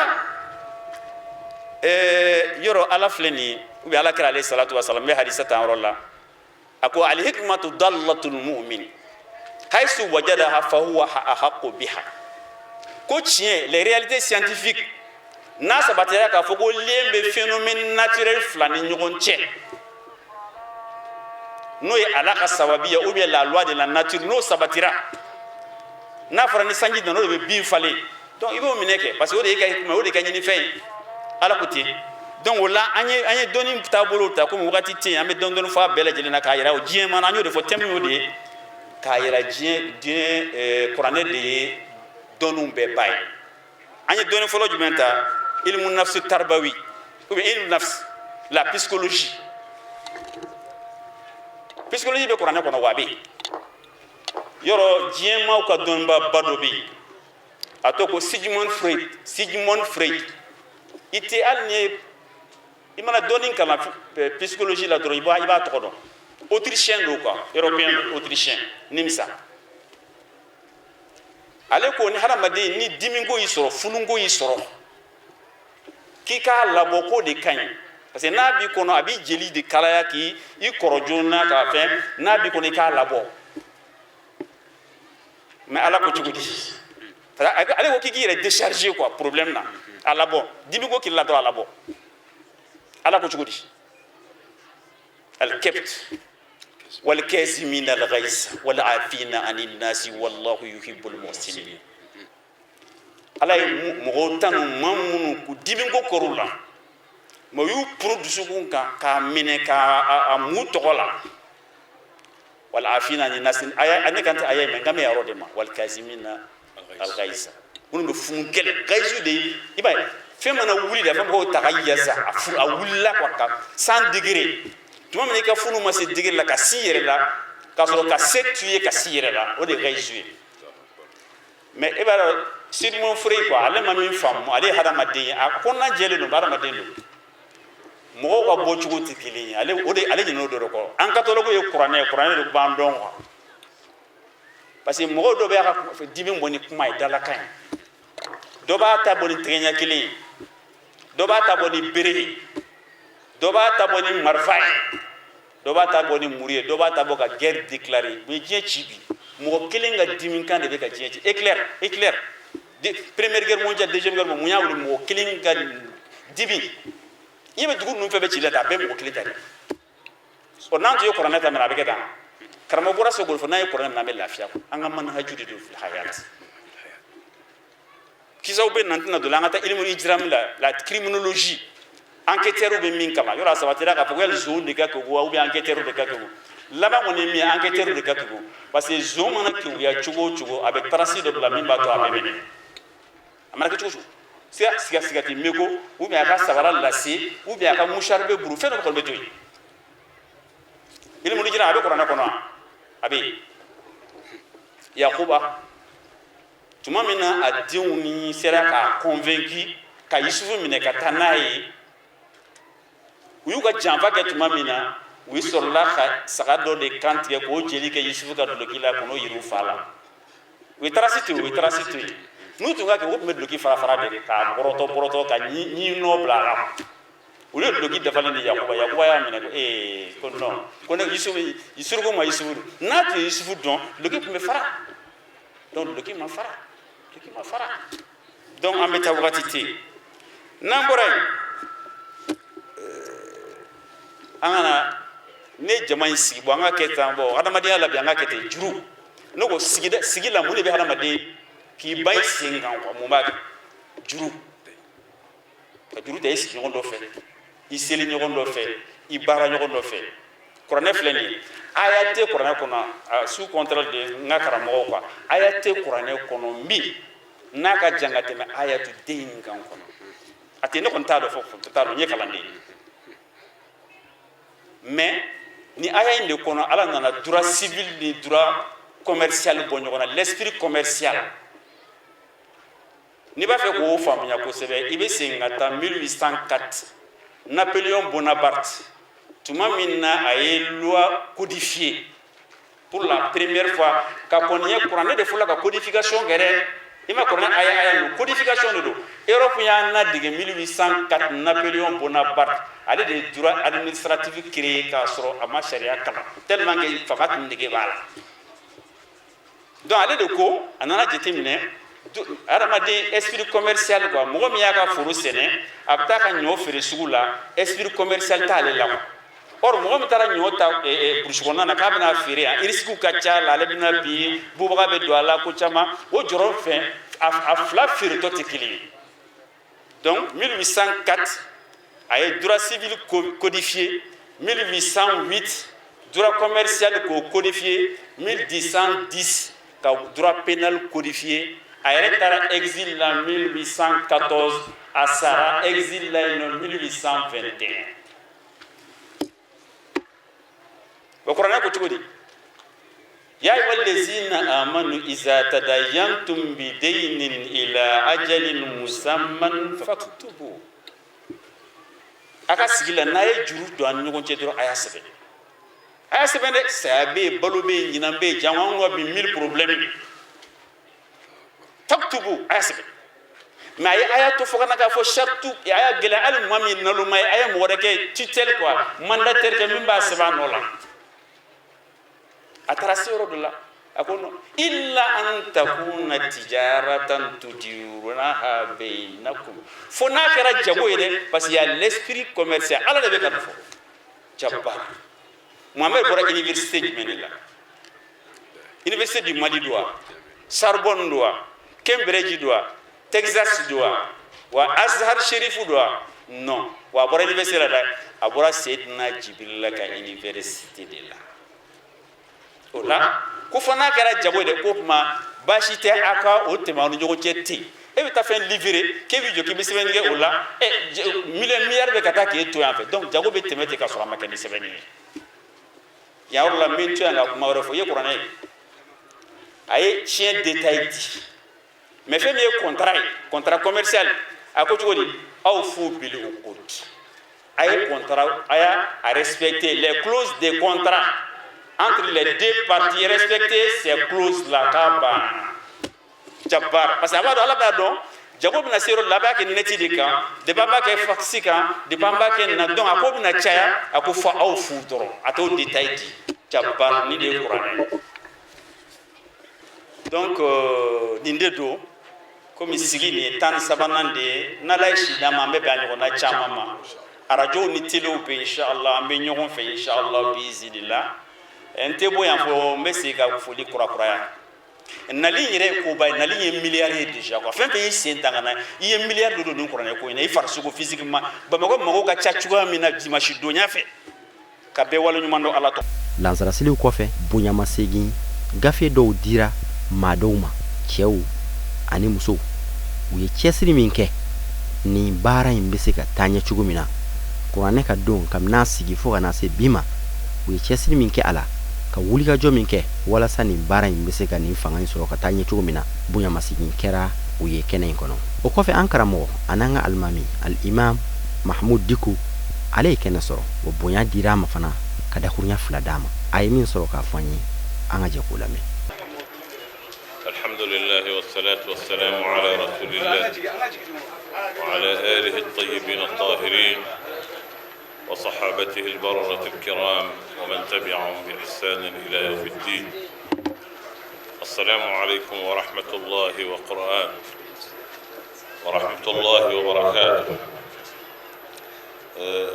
[SPEAKER 6] yɔrɔ Ala filɛ nin ye, ou bien Ala kira alayhi salatu wa salam, n bɛ hadisa ta yɔrɔ la, a ko alhikmatu dallatul mu'min haythu wajadaha fa huwa ahaqqu biha. Ko tiɲɛ, les réalités scientifiques, n'a sabatira k'a fɔ ko lien bɛ phénomène naturel fila ni ɲɔgɔn cɛ, n'o ye Ala ka sababu ye ou bien la loi de la nature, n'o sabatira, n'a fɔra ni sanji nana, o de bɛ bin falen, donc i b'o minɛ kɛ, parce que o de ye ka hikima, o de ka ɲinifɛn ye. Ala ko ten. Donc o la an ye dɔnni taabolo ta, komi wagati tɛ yen, an bɛ dɔɔni dɔɔni fɔ a bɛɛ lajɛlen na k'a yira o diɲɛ ma. An y'o de fɔ, thème y'o de ye, k'a yira diɲɛ kuranɛ de ye dɔnniw bɛɛ ba ye. An ye dɔnni fɔlɔ jumɛn ta? Ilmu nafsi tarbawi ou bien ilmu nafsi, la psychologie. Psychologie bɛ kuranɛ kɔnɔ wa? A bɛ yen. Yɔrɔ diɲɛ maaw ka dɔnnibaaba dɔ bɛ yen, a tɔgɔ ko Sigmund Freud. Sigmund Freud, i tɛ hali ni ye, i mana dɔɔni kalan psychologie la dɔrɔn, i b'a tɔgɔ dɔn. Autrichien don quoi, européen don, autrichien nimisa. Ale ko ni hadamaden ni dimiko y'i sɔrɔ, fununko y'i sɔrɔ, k'i k'a labɔ, k'o de ka ɲi, parce que n'a b'i kɔnɔ, a b'i jeli de kalaya k'i i kɔrɔ joona k'a fɛn. N'a b'i kɔnɔ, i k'a labɔ. Mais Ala ko cogo di? Ale ko k'i k'i yɛrɛ décharger quoi, problème na, a labɔ. Dimi ko k'i la dɔrɔn, a labɔ. Ala ko cogo di? Alkebt walkazimina alghayz walafina anin nasi wallahu yuhibbul muhsinin. Ala ye mɔgɔw tanu, maa minnu ko dimi ko kɔrɔw la, mais u y'u poro dusukun kan k'a minɛ k'a mu tɔgɔ la. Walafina anin nasi, aya ne kan tɛ aya ye, mais n kan bɛ yɔrɔ de ma. Walkazimina alghayz, minnu bɛ funu gɛlɛn, gayizu de ye. I b'a ye, fɛn mana wuli de, a fɔ ko tagayaza, a furu, a wulila quoi, ka 100 degré. Tuma min na i ka funu ma se degré la ka si yɛrɛ la, k'a sɔrɔ ka se tu ye ka si yɛrɛ la, o de ye gayizu ye. Mais e b'a dɔn, Sigmund Freud quoi, ale ma min faamu, ale ye hadamaden ye, a kɔnɔna jɛlen don, hadamaden don, mɔgɔw ka bɔcogo tɛ kelen ye. Ale o de, ale ɲinɛ o de kɔ. An katɔlɔko ye kuranɛ ye, kuranɛ de b'an dɔn quoi, parce que mɔgɔw dɔ bɛ a ka dimi bɔ ni kuma ye, dalakan ye, dɔ b'a ta bɔ ni tɛgɛ ɲɛ kelen ye, dɔ b'a ta bɔ ni bere ye, dɔ b'a ta bɔ ni marifa ye, dɔ b'a ta bɔ ni muru ye, dɔ b'a ta bɔ ka guerre déclarer. U ye diɲɛ ci bi, mɔgɔ kelen ka dimi kan de bɛ ka diɲɛ ci. Hitler, Hitler, première guerre mondiale, deuxième guerre mondiale, mun y'a wuli? Mɔgɔ kelen ka dimi. I bɛ dugu ninnu fɛn bɛɛ ci la tan, a bɛɛ mɔgɔ kelen ta de. Ɔ, n'an tun ye kuranɛ ta minɛ, a bɛ kɛ tan. Karamɔgɔ bɔra se k'o fɔ, n'a ye kuranɛ minɛ, an bɛ lafiya. An ka manhaju de don fil hayat. Kisaw bɛ nan tɛna don la, an ka taa ilmu ijram la, la criminologie, enquêteur bɛ min kama. Yɔrɔ a sabatira k'a fɔ ko yali zon de ka kegun wa, ou bien enquêteur de ka kegun? Laban kɔni ye min ye, enquêteur de ka kegun, parce que zon mana keguya cogo o cogo, a bɛ trace dɔ bila min b'a to a bɛ minɛ. A mana kɛ cogo o cogo, siga siga sigati meko, ou bien a ka sabara lase, ou bien a ka mouchoir bɛ buru, fɛn dɔ kɔni bɛ to yen. Ilmu ijram, a bɛ kuranɛ kɔnɔ, a bɛ yen. Yakuba, tuma min na a denw ni sera k'a convaincu ka Yusufu minɛ ka taa n'a ye, u y'u ka janfa kɛ. Tuma min na u sɔrɔla ka saga dɔ de kan tigɛ k'o jeli kɛ Yusufu ka duloki la, k'o yiri u fa la, u ye trace to yen, u ye trace to yen. N'u tun ka kɛ, u tun bɛ duloki fara fara de k'a bɔrɔtɔ bɔrɔtɔ ka ɲi nɔ bila a la. Olu ye duloki dafalen di Yakuba. Yakuba y'a minɛ ko ee, ko non, ko ne Yusufu, suruku ma Yusufu don. N'a tun ye Yusufu dɔn, duloki tun bɛ fara. Donc duloki ma fara, duloki ma fara. Donc an bɛ taa, wagati tɛ yen. N'an bɔra yen, an ka na ne jama in sigi bɔ, an ka kɛ tan bɔ hadamadenya la bi, an ka kɛ ten. Juru ne ko sigida, sigi la, mun de bɛ hadamaden k'i ba i sen kan quoi? Mun b'a kɛ? Juru, ka juru ta i sigiɲɔgɔn dɔ fɛ, i seli ɲɔgɔn dɔ fɛ, i baara ɲɔgɔn dɔ fɛ. Kuranɛ filɛ nin ye, aya tɛ kuranɛ kɔnɔ, sous contrôle de n ka karamɔgɔw quoi, aya tɛ kuranɛ kɔnɔ min n'a ka jan ka tɛmɛ ayatu den in kan kɔnɔ. A tɛ, ne kɔni t'a dɔn, fɔ t'a dɔn, n ye kalanden. Mais ni aya in de kɔnɔ, Ala nana droit civil ni droit commercial bɔ ɲɔgɔn na, l'esprit commercial. N'i b'a fɛ k'o faamuya kosɛbɛ, i bɛ segin ka taa 1804, Napoléon Bonaparte, tuma min na a ye loi codifiée. Pour la première fois ka kɔni ye kuranɛ de fɔlɔ ka codification kɛ dɛ. I ma kuranɛ aya aya ninnu, codification de don. Europe y'an ladege 1804, Napoléon Bonaparte, ale de ye droit administratif créé k'a sɔrɔ a ma sariya kalan, tellement que fanga tun nege b'a la. Donc ale de ko, a nana jateminɛ adamaden esprit commercial quoi. Mɔgɔ min y'a ka foro sɛnɛ, a bɛ taa ka ɲɔ feere sugu la, esprit commercial t'ale la quoi. Or mɔgɔ min taara ɲɔ ta burusi kɔnɔna na k'a bɛna feere yan, risque ka ca la, ale bɛna bin, bubaga bɛ don a la, ko caman. O jɔrɔ fɛn a fila feeretɔ tɛ kelen ye. Donc 1804, a ye droit civil codifié. 1808, droit commercial k'o codifié. 1910, ka droit pénal codifié. A yɛrɛ taara exil la 1814, a sara exil la yen nɔ 1821. O kuranɛ ko cogo di? Ya ayyuha allazina amanu iza tadayantum bidaynin ila ajalin musamman faktubu. A ka sigi la, n'a ye juru don an ni ɲɔgɔn cɛ dɔrɔn, a y'a sɛbɛn, a y'a sɛbɛn dɛ. Saya bɛ yen, balo bɛ yen, ɲinan bɛ yen, jango an ka bi mille problème. Faktubu, a y'a sɛbɛn. Mais a ye a y'a to fo ka na k'a fɔ sartu, a y'a gɛlɛya. Hali maa min naloma ye, a ye mɔgɔ wɛrɛ kɛ tutelle quoi, mandataire kɛ min b'a sɛbɛn a nɔ la. A taara se yɔrɔ dɔ la, a ko non, illa an takuna tijaratan tudirunaha bainakum, fo n'a kɛra jago ye dɛ, parce que y a l'esprit commercial. Ala de bɛ ka nin fɔ. Jabbar Mohamed bɔra université jumɛn de la? Université du Mali don wa? Sorbonne don wa? Cambridge don wa? Texas don wa? Wa Azhar Sherif don wa? Non, wa a bɔra université la dɛ, a bɔra Seydina Jibrila ka université de la. O la ko fo n'a kɛra jago ye dɛ, k'o tuma baasi tɛ, a ka o tɛmɛ aw ni ɲɔgɔn cɛ ten. E bɛ taa fɛn livrer, k'e bɛ jɔ k'i bɛ sɛbɛnni kɛ o la, ɛ miliyɔn miliyari bɛ ka taa k'e to yan fɛ. Donc jago bɛ tɛmɛ ten ka sɔrɔ a ma kɛ ni sɛbɛnni ye. Yan yɔrɔ la, n bɛ n to yan ka kuma wɛrɛ fɔ. I ye kuranɛ ye, a ye tiɲɛ détail di, mais fɛn min ye contrat ye, contrat commercial, a ko cogo di? Awfu bil uqud. A ye contrat, a y'a respecter les clauses des contrats entre les deux parties, respecter ces clauses là k'a ban. Jabbar, parce que a b'a dɔn, Ala b'a dɔn jago bɛna se yɔrɔ la, a b'a kɛ net de kan, depuis an b'a kɛ fax kan, depuis an b'a kɛ nin na, donc a ko bɛna caya. A ko fɔ aw fu dɔrɔn, a t'o détail di. Jabbar, nin de ye kuranɛ. Donc nin de don. Komi sigi nin ye 13nan de ye, n'Ala ye si d'an ma, an bɛ bɛn a ɲɔgɔnna caman ma. Arajow ni telew bɛ, inshallah, an bɛ ɲɔgɔn fɛ, inshallah biizinillah. N tɛ bɔ yan fɔ n bɛ segin ka foli kurakuraya. Nali in yɛrɛ ye koba ye, nali ye miliyari ye déjà quoi. Fɛn fɛn y'i sen ta ka na, i ye miliyari dɔ don nin kuranɛ ko in na, i farisogo physiquement. Bamakɔ mago ka ca cogoya min na dimanche donya fɛ, ka bɛɛ waleɲuman dɔn Ala tɔgɔ.
[SPEAKER 3] Lansaraseliw kɔfɛ, bonyamasegin gafe dɔw dira maa dɔw ma, cɛw ani musow, u ye cɛsiri min kɛ nin baara in bɛ se ka taa ɲɛ cogo min na, kuranɛ ka don kabini a sigi fo ka na se bi ma, u ye cɛsiri min kɛ a la, ka wulikajɔ min kɛ walasa nin baara in bɛ se ka nin fanga in sɔrɔ ka taa ɲɛ cogo min na, bonyamasegin kɛra u ye kɛnɛ in kɔnɔ. O kɔfɛ, an karamɔgɔ an'an ka alimami, al-imam Mahmud Diko, ale ye kɛnɛ sɔrɔ. O bonya dira a ma fana ka dakurunya fila d'a ma. A ye min sɔrɔ k'a fɔ an ye, an ka jɛ k'o lamɛn.
[SPEAKER 7] الحمد لله والصلاة والسلام على رسول الله وعلى آله الطيبين الطاهرين وصحابته البررة الكرام ومن تبعهم بإحسان إلى يوم الدين. السلام عليكم ورحمة الله وقرآن ورحمة الله وبركاته.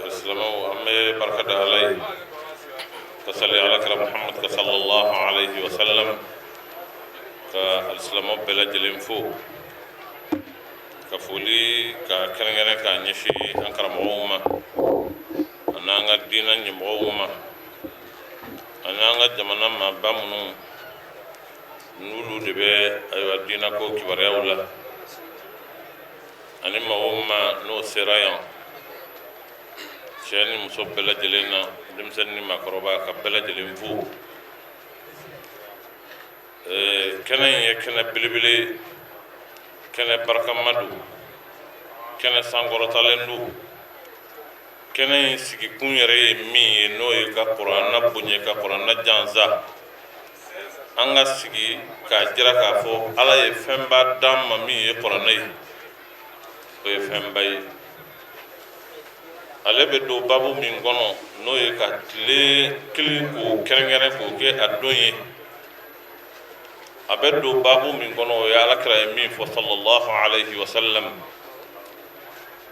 [SPEAKER 7] السلام أمي بركة عليه ka sali ala kira Muhammad صلى الله عليه وسلم, ka alisilamɛw bɛɛ lajɛlen fo, ka foli ka kɛrɛnkɛrɛn k'a ɲɛsin an karamɔgɔw ma, an'an ka diinɛ ɲɛmɔgɔw ma, an'an ka jamana maaba minnu n'olu de bɛ ayiwa diinɛ ko kibaruyaw la, ani maa o maa n'o sera yan, cɛ ni muso bɛɛ lajɛlen na, denmisɛnnin ni maakɔrɔba, ka bɛɛ lajɛlen fo. Kɛnɛ in ye kɛnɛ belebele, kɛnɛ barikama don, kɛnɛ sankɔrɔtalen don. Kɛnɛ in sigikun yɛrɛ ye min ye, n'o ye ka kuranna bonya, ka kuranna jansa. An ka sigi k'a jira k'a fɔ Ala ye fɛnba d'an ma min ye kuranɛ ye, o ye fɛnba ye. Ale bɛ don babu min kɔnɔ, n'o ye ka tile kelen k'o kɛrɛnkɛrɛn k'o kɛ a don ye, a bɛ don babu min kɔnɔ, o ye Ala kira ye min fɔ sallallahu alayhi wa sallam: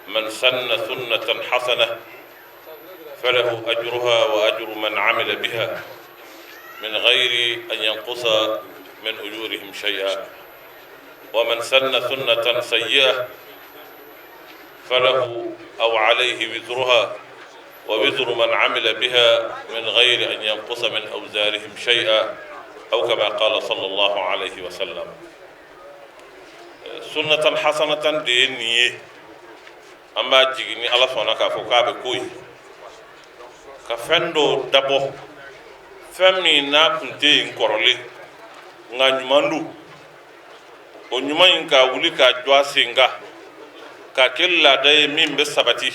[SPEAKER 7] man sanna sunnatan hasana falahu ajruha wa ajru man amila biha min ghayri an yanqusa min ujurihim shay'a wa man sanna sunnatan sayyi'ah falahu aw alayhi wizruha wa wizru man amila biha min ghayri an yanqusa min awzarihim shay'a, aw kama qala sallallahu alayhi wa sallam. Sunnatan hasanatan de ye nin ye. An b'a jigin ni Ala sɔnna k'a fɔ k'a bɛ ko ye ka fɛn dɔ dabɔ, fɛn min n'a tun tɛ yen kɔrɔlen, nka ɲuman don. O ɲuman in ka wuli k'a jɔ a sen kan, k'a kɛ laada ye min bɛ sabati,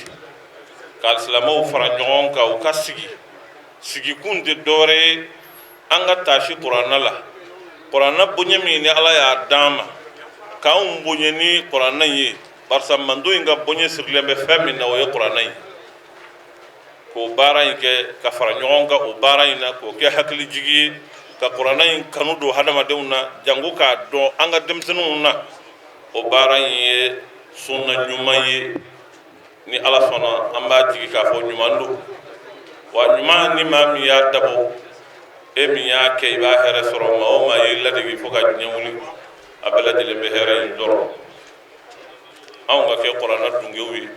[SPEAKER 7] ka silamɛw fara ɲɔgɔn kan, u ka sigi. Sigikun tɛ dɔwɛrɛ ye, an ka taasi kuranna la, kuranna bonya min ni Ala y'a d'an ma, k'anw bonya ni kuranna ye, barisa mantɔn in ka bonya sirilen bɛ fɛn min na, o ye kuranna ye. K'o baara in kɛ, ka fara ɲɔgɔn kan o baara in na, k'o kɛ hakilijigi ye, ka kuranna in kanu don hadamadenw na, janko k'a dɔn an ka denmisɛnninw na. O baara in ye sunna ɲuman ye. Ni Ala sɔnna, an b'a jigi k'a fɔ ɲuman don. Wa ɲuman ni maa min y'a dabɔ, e min y'a kɛ, i b'a hɛrɛ sɔrɔ. Maa o maa y'i ladege fo ka diɲɛ wuli, a bɛɛ lajɛlen bɛ hɛrɛ in sɔrɔ. Anw ka kɛ kuranna dungew ye,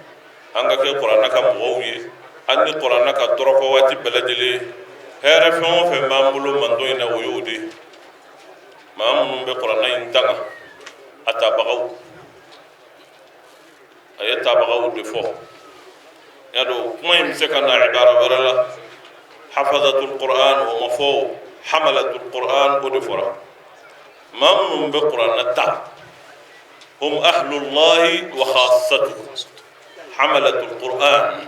[SPEAKER 7] an ka kɛ kuranna ka mɔgɔw ye, an ni kuranna ka dɔrɔkɔ waati bɛɛ lajɛlen. Hɛrɛ fɛn o fɛn b'an bolo mantɔn in na, o y'o de ye. Maa minnu bɛ kuranna in tanga, a tabagaw, a ye tabagaw de fɔ. Y'a dɔn, kuma in bɛ se ka na ibara wɛrɛ la. Hafazatul Qur'an, o ma fɔ, hamalatul Qur'an, o de fɔra. Maa minnu bɛ kuranna ta, hum ahlullahi wa khassatuhu, hamalatul Qur'an,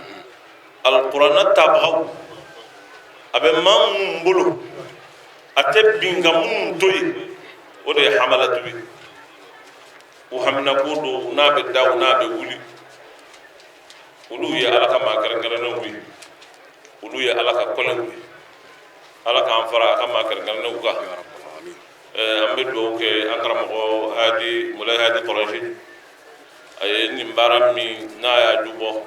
[SPEAKER 7] alkuranna tabagaw, a bɛ maa minnu bolo, a tɛ bin ka minnu to yen, o de ye hamalatu ye. U haminako don, n'a bɛ da, u n'a bɛ wuli. Olu ye Ala ka maa kɛrɛnkɛrɛnnenw ye, olu ye Ala ka kɔlɛw ye. Ala k'an fara a ka maa kɛrɛnkɛrɛnnenw kan. An bɛ dugawu kɛ an karamɔgɔ Hadi Mulayi Hadi Kɔrɔsi. A ye nin baara min n'a y'a ju bɔ,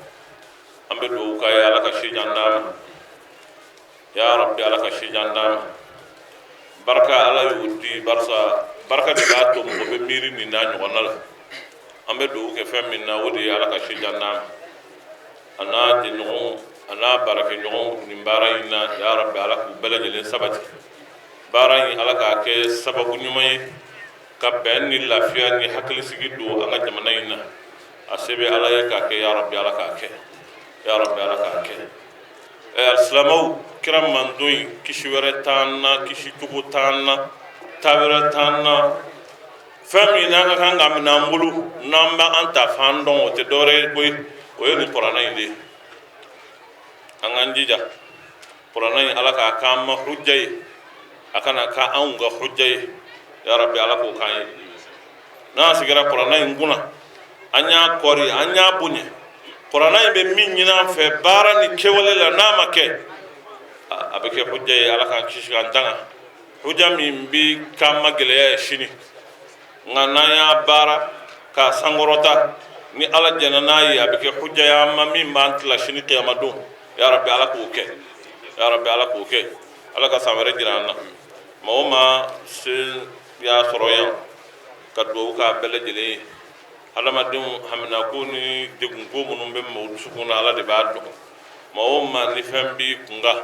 [SPEAKER 7] an bɛ dugawu k'a ye, Ala ka si jan d'a ma. Ya Rabbi, Ala ka si jan d'a ma. Barika Ala y'o di, barisa barika de b'a to mɔgɔ bɛ miiri nin n'a ɲɔgɔnna la. An bɛ dugawu kɛ fɛn min na, o de ye Ala ka si jan d'a ma, a n'a jɛɲɔgɔnw, a n'a baarakɛɲɔgɔnw nin baara in na. Ya Rabbi, Ala k'u bɛɛ lajɛlen sabati. Baara in, Ala k'a kɛ sababu ɲuman ye ka bɛn ni lafiya ni hakilisigi don an ka jamana in na. A se bɛ Ala ye k'a kɛ. Ya Rabbi, Ala k'a kɛ. Ya Rabbi, Ala k'a kɛ. Silamɛw, kira mantɔn in, kisi wɛrɛ t'an na, kisi cogo t'an na, taa wɛrɛ t'an na. Fɛn min n'an ka kan ka minɛ an bolo, n'an bɛ an ta fan dɔn, o tɛ dɔwɛrɛ ye koyi, o ye nin kuranɛ in de ye. An k'an jija kuranɛ in, Ala k'a k'an ma hujja ye, a kana k'anw anw ka hujja ye. Ya Rabbi, Ala k'o k'an ye. N'an sigira kuranɛ in kunna, an y'a kɔri, an y'a bonya, kuranɛ in bɛ min ɲini an fɛ baara ni kɛwale la, n'a ma kɛ, a bɛ kɛ hujja ye. Ala k'an kisi k'an tanga hujja min bi k'an ma gɛlɛya ye sini. Nka n'an y'a baara k'a sankɔrɔta, ni Ala jɛnna n'a ye, a bɛ kɛ hujja ye an ma min b'an tila sini kiyama don. Ya Rabbi, Ala k'o kɛ. Ya Rabbi, Ala k'o kɛ. Ala ka san wɛrɛ jira an na. Maa o maa sen y'a sɔrɔ yan, ka dugawu k'a bɛɛ lajɛlen ye. Hadamadenw haminako ni degunko minnu bɛ maaw dusukun na, Ala de b'a dɔn. Maa o maa ni fɛn b'i kun kan,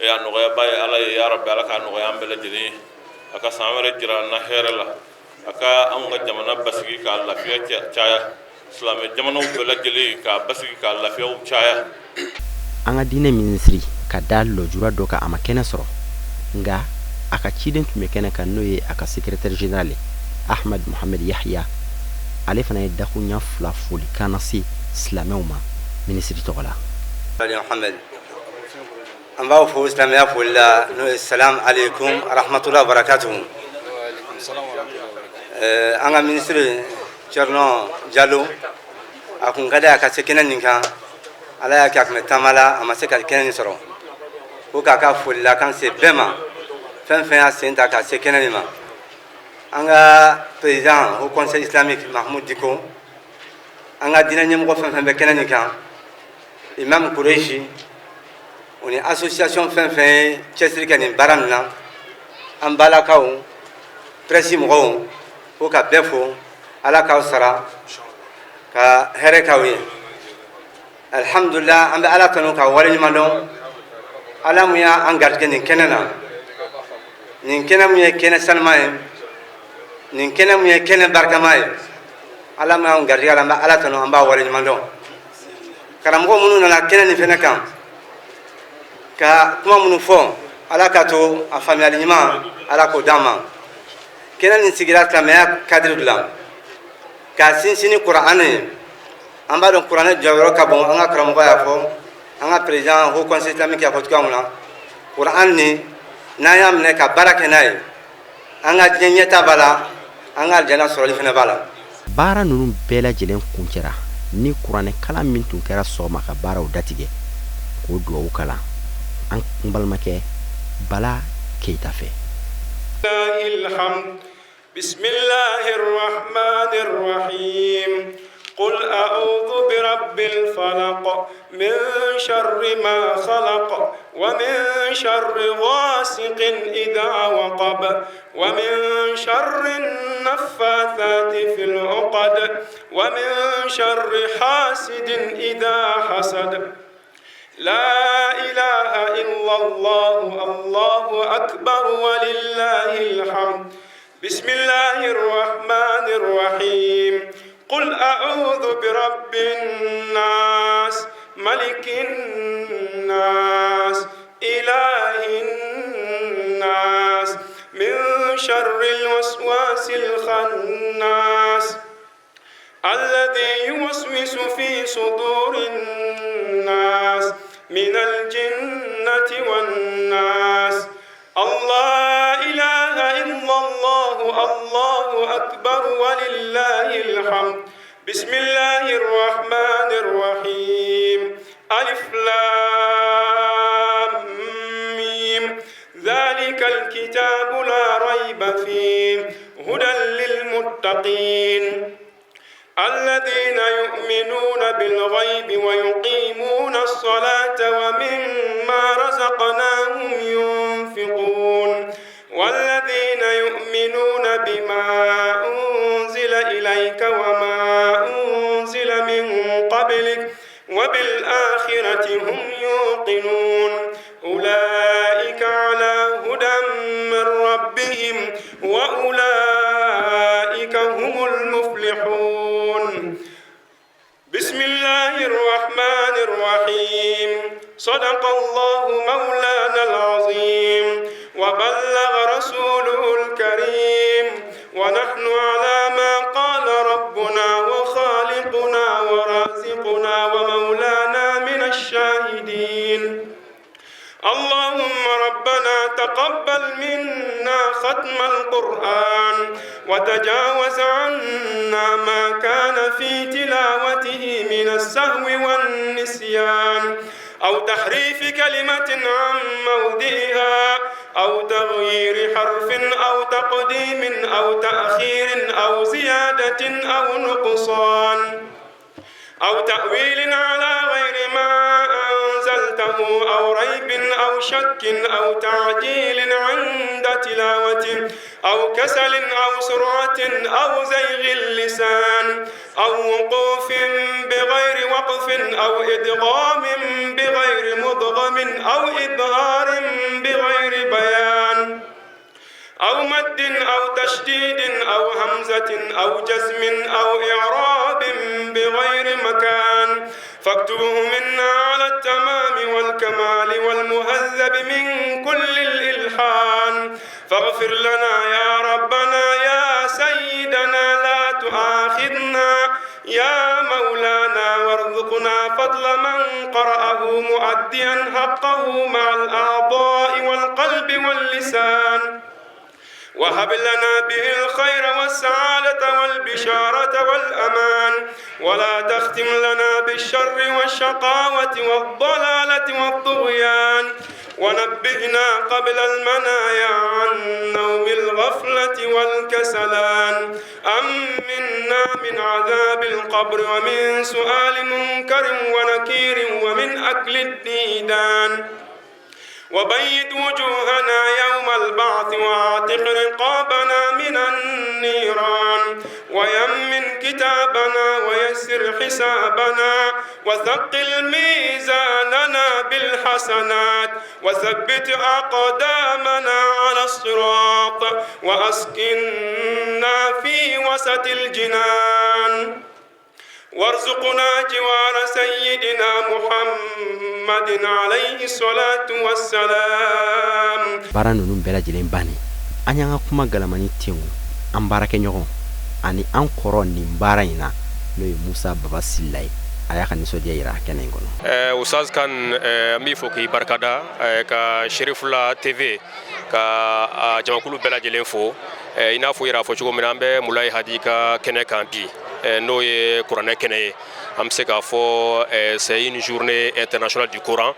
[SPEAKER 7] e a nɔgɔyaba ye Ala ye. Ya Rabbi, Ala k'a nɔgɔya an bɛɛ lajɛlen ye. A ka san wɛrɛ jira an na hɛrɛ la. A ka anw ka jamana basigi k'a lafiya caya, silamɛ jamanaw bɛɛ lajɛlen k'a basigi k'a lafiyaw caya.
[SPEAKER 3] An ka diinɛ minisiri ka da lɔjura dɔ kan, a ma kɛnɛ sɔrɔ, nka a ka ciden tun bɛ kɛnɛ kan, n'o ye a ka secrétaire général Ahmad Mohamed Yahya. Ale fana ye dakunya fila folikan lase silamɛw ma minisiri tɔgɔ la.
[SPEAKER 8] Mohamed, an b'aw fo silamɛya foli la, n'o ye salam aleykum rahmatulah barakatuhu. An ka minisiri Thierno Diallo, a kun ka di a ka se kɛnɛ nin kan. Ala y'a kɛ a tun bɛ taama la, a ma se ka kɛnɛ nin sɔrɔ. Ko k'a ka foli la kan se bɛɛ ma, fɛn fɛn y'a sen ta ka se kɛnɛ nin ma. An ka président haut conseil islamique Mahmoud Dicko, an ka diinɛ ɲɛmɔgɔ fɛn fɛn bɛ kɛnɛ nin kan, imam Kureshi, o ni association fɛn fɛn ye cɛsiri kɛ nin baara nin na, an balakaw, presse mɔgɔw, ko ka bɛɛ fo. Ala k'aw sara ka hɛrɛ k'aw ye. Alhamdulillah, an bɛ Ala tanu ka waleɲuman dɔn, Ala mun y'an garijɛgɛ nin kɛnɛ na. Nin kɛnɛ mun ye kɛnɛ sanuma ye, nin kɛnɛ mun ye kɛnɛ barikama ye, Ala mun y'an garijɛgɛ la, an bɛ Ala tanu, an b'a waleɲuman dɔn. Karamɔgɔ minnu nana kɛnɛ nin fɛnɛ kan ka kuma minnu fɔ, Ala ka to a faamuyali ɲuman, Ala k'o d'an ma. Kɛnɛ nin sigira silamɛya cadre de la, k'a sinsin ni Kuranɛ ye. An b'a dɔn Kuranɛ jɔyɔrɔ ka bon. An ka karamɔgɔ y'a fɔ, an ka président haut conseil islamique y'a fɔ cogoya min na, Kuran nin, n'an y'a minɛ ka baara kɛ n'a ye, an ka diɲɛ ɲɛta b'a la, an ka alijana sɔrɔli fana b'a la.
[SPEAKER 3] Baara ninnu bɛɛ lajɛlen kuncɛra ni kuranɛ kalan min tun kɛra sɔgɔma ka baaraw datigɛ, k'o dugawu kalan an balimakɛ Bala Keyita fɛ.
[SPEAKER 9] بسم الله الرحمن الرحيم. قل أعوذ برب الفلق، من شر ما خلق، ومن شر غاسق إذا وقب، ومن شر النفاثات في العقد، ومن شر حاسد إذا حسد. لا إله إلا الله، الله أكبر، ولله الحمد. بسم الله الرحمن الرحيم. قل أعوذ برب الناس، ملك الناس، إله الناس، من شر الوسواس الخناس، الذي يوسوس في صدور الناس، من الجنة والناس. الله إله إلا الله، الله أكبر، ولله الحمد. بسم الله الرحمن الرحيم. ألف لام ميم، ذلك الكتاب لا ريب فيه، هدى للمتقين، الذين يؤمنون بالغيب ويقيمون الصلاة ومما رزقناهم ينفقون، والذين يؤمنون بما أنزل إليك وما أنزل من قبلك وبالآخرة هم يوقنون. أولئك على هدى من ربهم وأولئك هم المفلحون. بسم الله الرحمن الرحيم. صدق الله مولانا العظيم وبلغ رسوله الكريم، ونحن على ما قال ربنا وخالقنا ورازقنا ومولانا من الشاهدين. اللهم ربنا تقبل منا ختم القرآن، وتجاوز عنا ما كان في تلاوته من السهو والنسيان، أو تحريف كلمة عن موضعها، أو تغيير حرف، أو تقديم أو تأخير، أو زيادة أو نقصان، أو تأويل على غير ما أنزلته، أو ريب أو شك، أو تعجيل عند تلاوته، أو كسل أو سرعة، أو زيغ اللسان، أو وقوف بغير وقف، أو إدغام بغير مدغم، أو إظهار بغير بيان، أو مد أو تشديد، أو همزة أو جزم، أو إعراب بغير مكان. فاكتبه منا على التمام والكمال والمهذب من كل الإلحان. فاغفر لنا يا ربنا يا سيدنا، لا تؤاخذنا يا مولانا، وارزقنا فضل من قرأه مؤديا حقه مع الأعضاء والقلب واللسان. وهب لنا به الخير والسعادة والبشارة والأمان، ولا تختم لنا بالشر والشقاوة والضلالة والطغيان. ونبهنا قبل المنايا عن نوم الغفلة والكسلان. أمنا من عذاب القبر ومن سؤال منكر ونكير ومن أكل الديدان. وبيض وجوهنا يوم البعث واعتق رقابنا من النيران. ويمن كتابنا ويسر حسابنا وثقل ميزاننا بالحسنات وثبت أقدامنا على الصراط وأسكننا في وسط الجنان. وارزقنا جوار سيدنا محمد عليه الصلاة والسلام.
[SPEAKER 3] Baara ninnu bɛɛ lajɛlen bannen, an y'an ka kuma galamani tengu an baarakɛɲɔgɔn ani an kɔrɔ nin baara in na, n'o ye Musa Baba Sila ye. A y'a ka nisɔndiya yira kɛnɛ in kɔnɔ.
[SPEAKER 10] Ustaz Kan, an b'i fo k'i barikada, ka Serifula TV ka a jamakulu bɛɛ lajɛlen fo. I n'a fɔ i yɛrɛ fɔ cogo min na, an bɛ Mulayi Hadi ka kɛnɛ kan bi, n'o ye kuranɛ kɛnɛ ye. An bɛ se k'a fɔ c'est une journée internationale du Coran.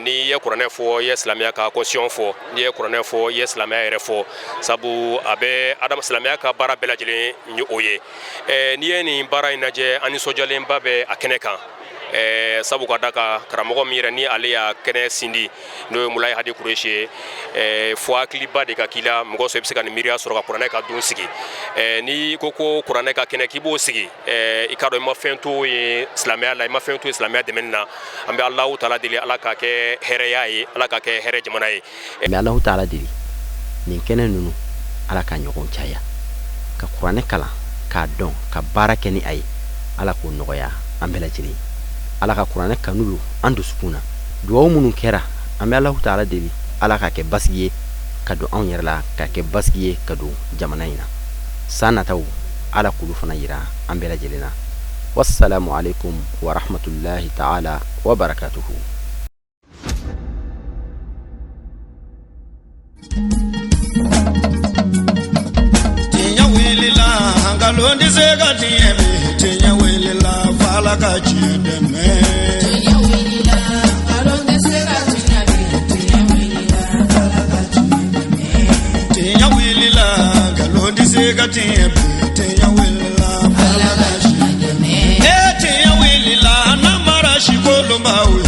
[SPEAKER 10] N'i ye kuranɛ fɔ, i ye silamɛya ka constitution fɔ. N'i ye kuranɛ fɔ, i ye silamɛya yɛrɛ fɔ, sabu a bɛ adama silamɛya ka baara bɛɛ lajɛlen ye o ye. N'i ye nin baara in lajɛ, an nisɔndiyalenba bɛ a kɛnɛ kan, sabu ka da kan karamɔgɔ min yɛrɛ ni ale y'a kɛnɛ sindi, n'o ye Mulayi Hadi Kuresi ye, fo hakiliba de ka k'i la mɔgɔ sɔrɔ i bɛ se ka nin miiriya sɔrɔ ka kuranɛ ka don sigi. N'i ko ko kuranɛ ka kɛnɛ k'i b'o sigi, i k'a dɔn i ma fɛn to ye silamɛya la, i ma fɛn to ye silamɛya dɛmɛni na. An bɛ Alahu taala deli, Ala k'a kɛ hɛrɛya ye, Ala k'a kɛ hɛrɛ jamana ye.
[SPEAKER 3] An bɛ Alahu taala deli, nin kɛnɛ ninnu, Ala ka ɲɔgɔn caya ka kuranɛ kalan k'a dɔn ka baara kɛ ni a ye. Ala k'o nɔgɔya an bɛɛ lajɛlen. Ala ka kuranɛ kanu don an dusukun na. Duwawu minnu kɛra, an bɛ Alahu taala deli, Ala k'a kɛ basigi ye ka don anw yɛrɛ la, k'a kɛ basigi ye ka don jamana in na. San nataw, Ala k'olu fana yira an bɛɛ lajɛlen na. Wassalamu alaikum wa rahmatullahi ta'ala wa barakatuhu.
[SPEAKER 1] Tiɲɛ wulila, nkalon tɛ se ka tiɲɛ bi. Tiɲɛ wulila, f'Ala ka tiɲɛ dɛmɛ.
[SPEAKER 2] Tiɲɛ wulila, nkalon tɛ se ka tiɲɛ bi. Tiɲɛ wulila, Ala ka tiɲɛ dɛmɛ.
[SPEAKER 1] Tiɲɛ wulila, nkalon tɛ se ka tiɲɛ bi. Tiɲɛ wulila,
[SPEAKER 2] Ala ka tiɲɛ dɛmɛ.
[SPEAKER 1] E tiɲɛ wulila, namara si kolonbaw ye.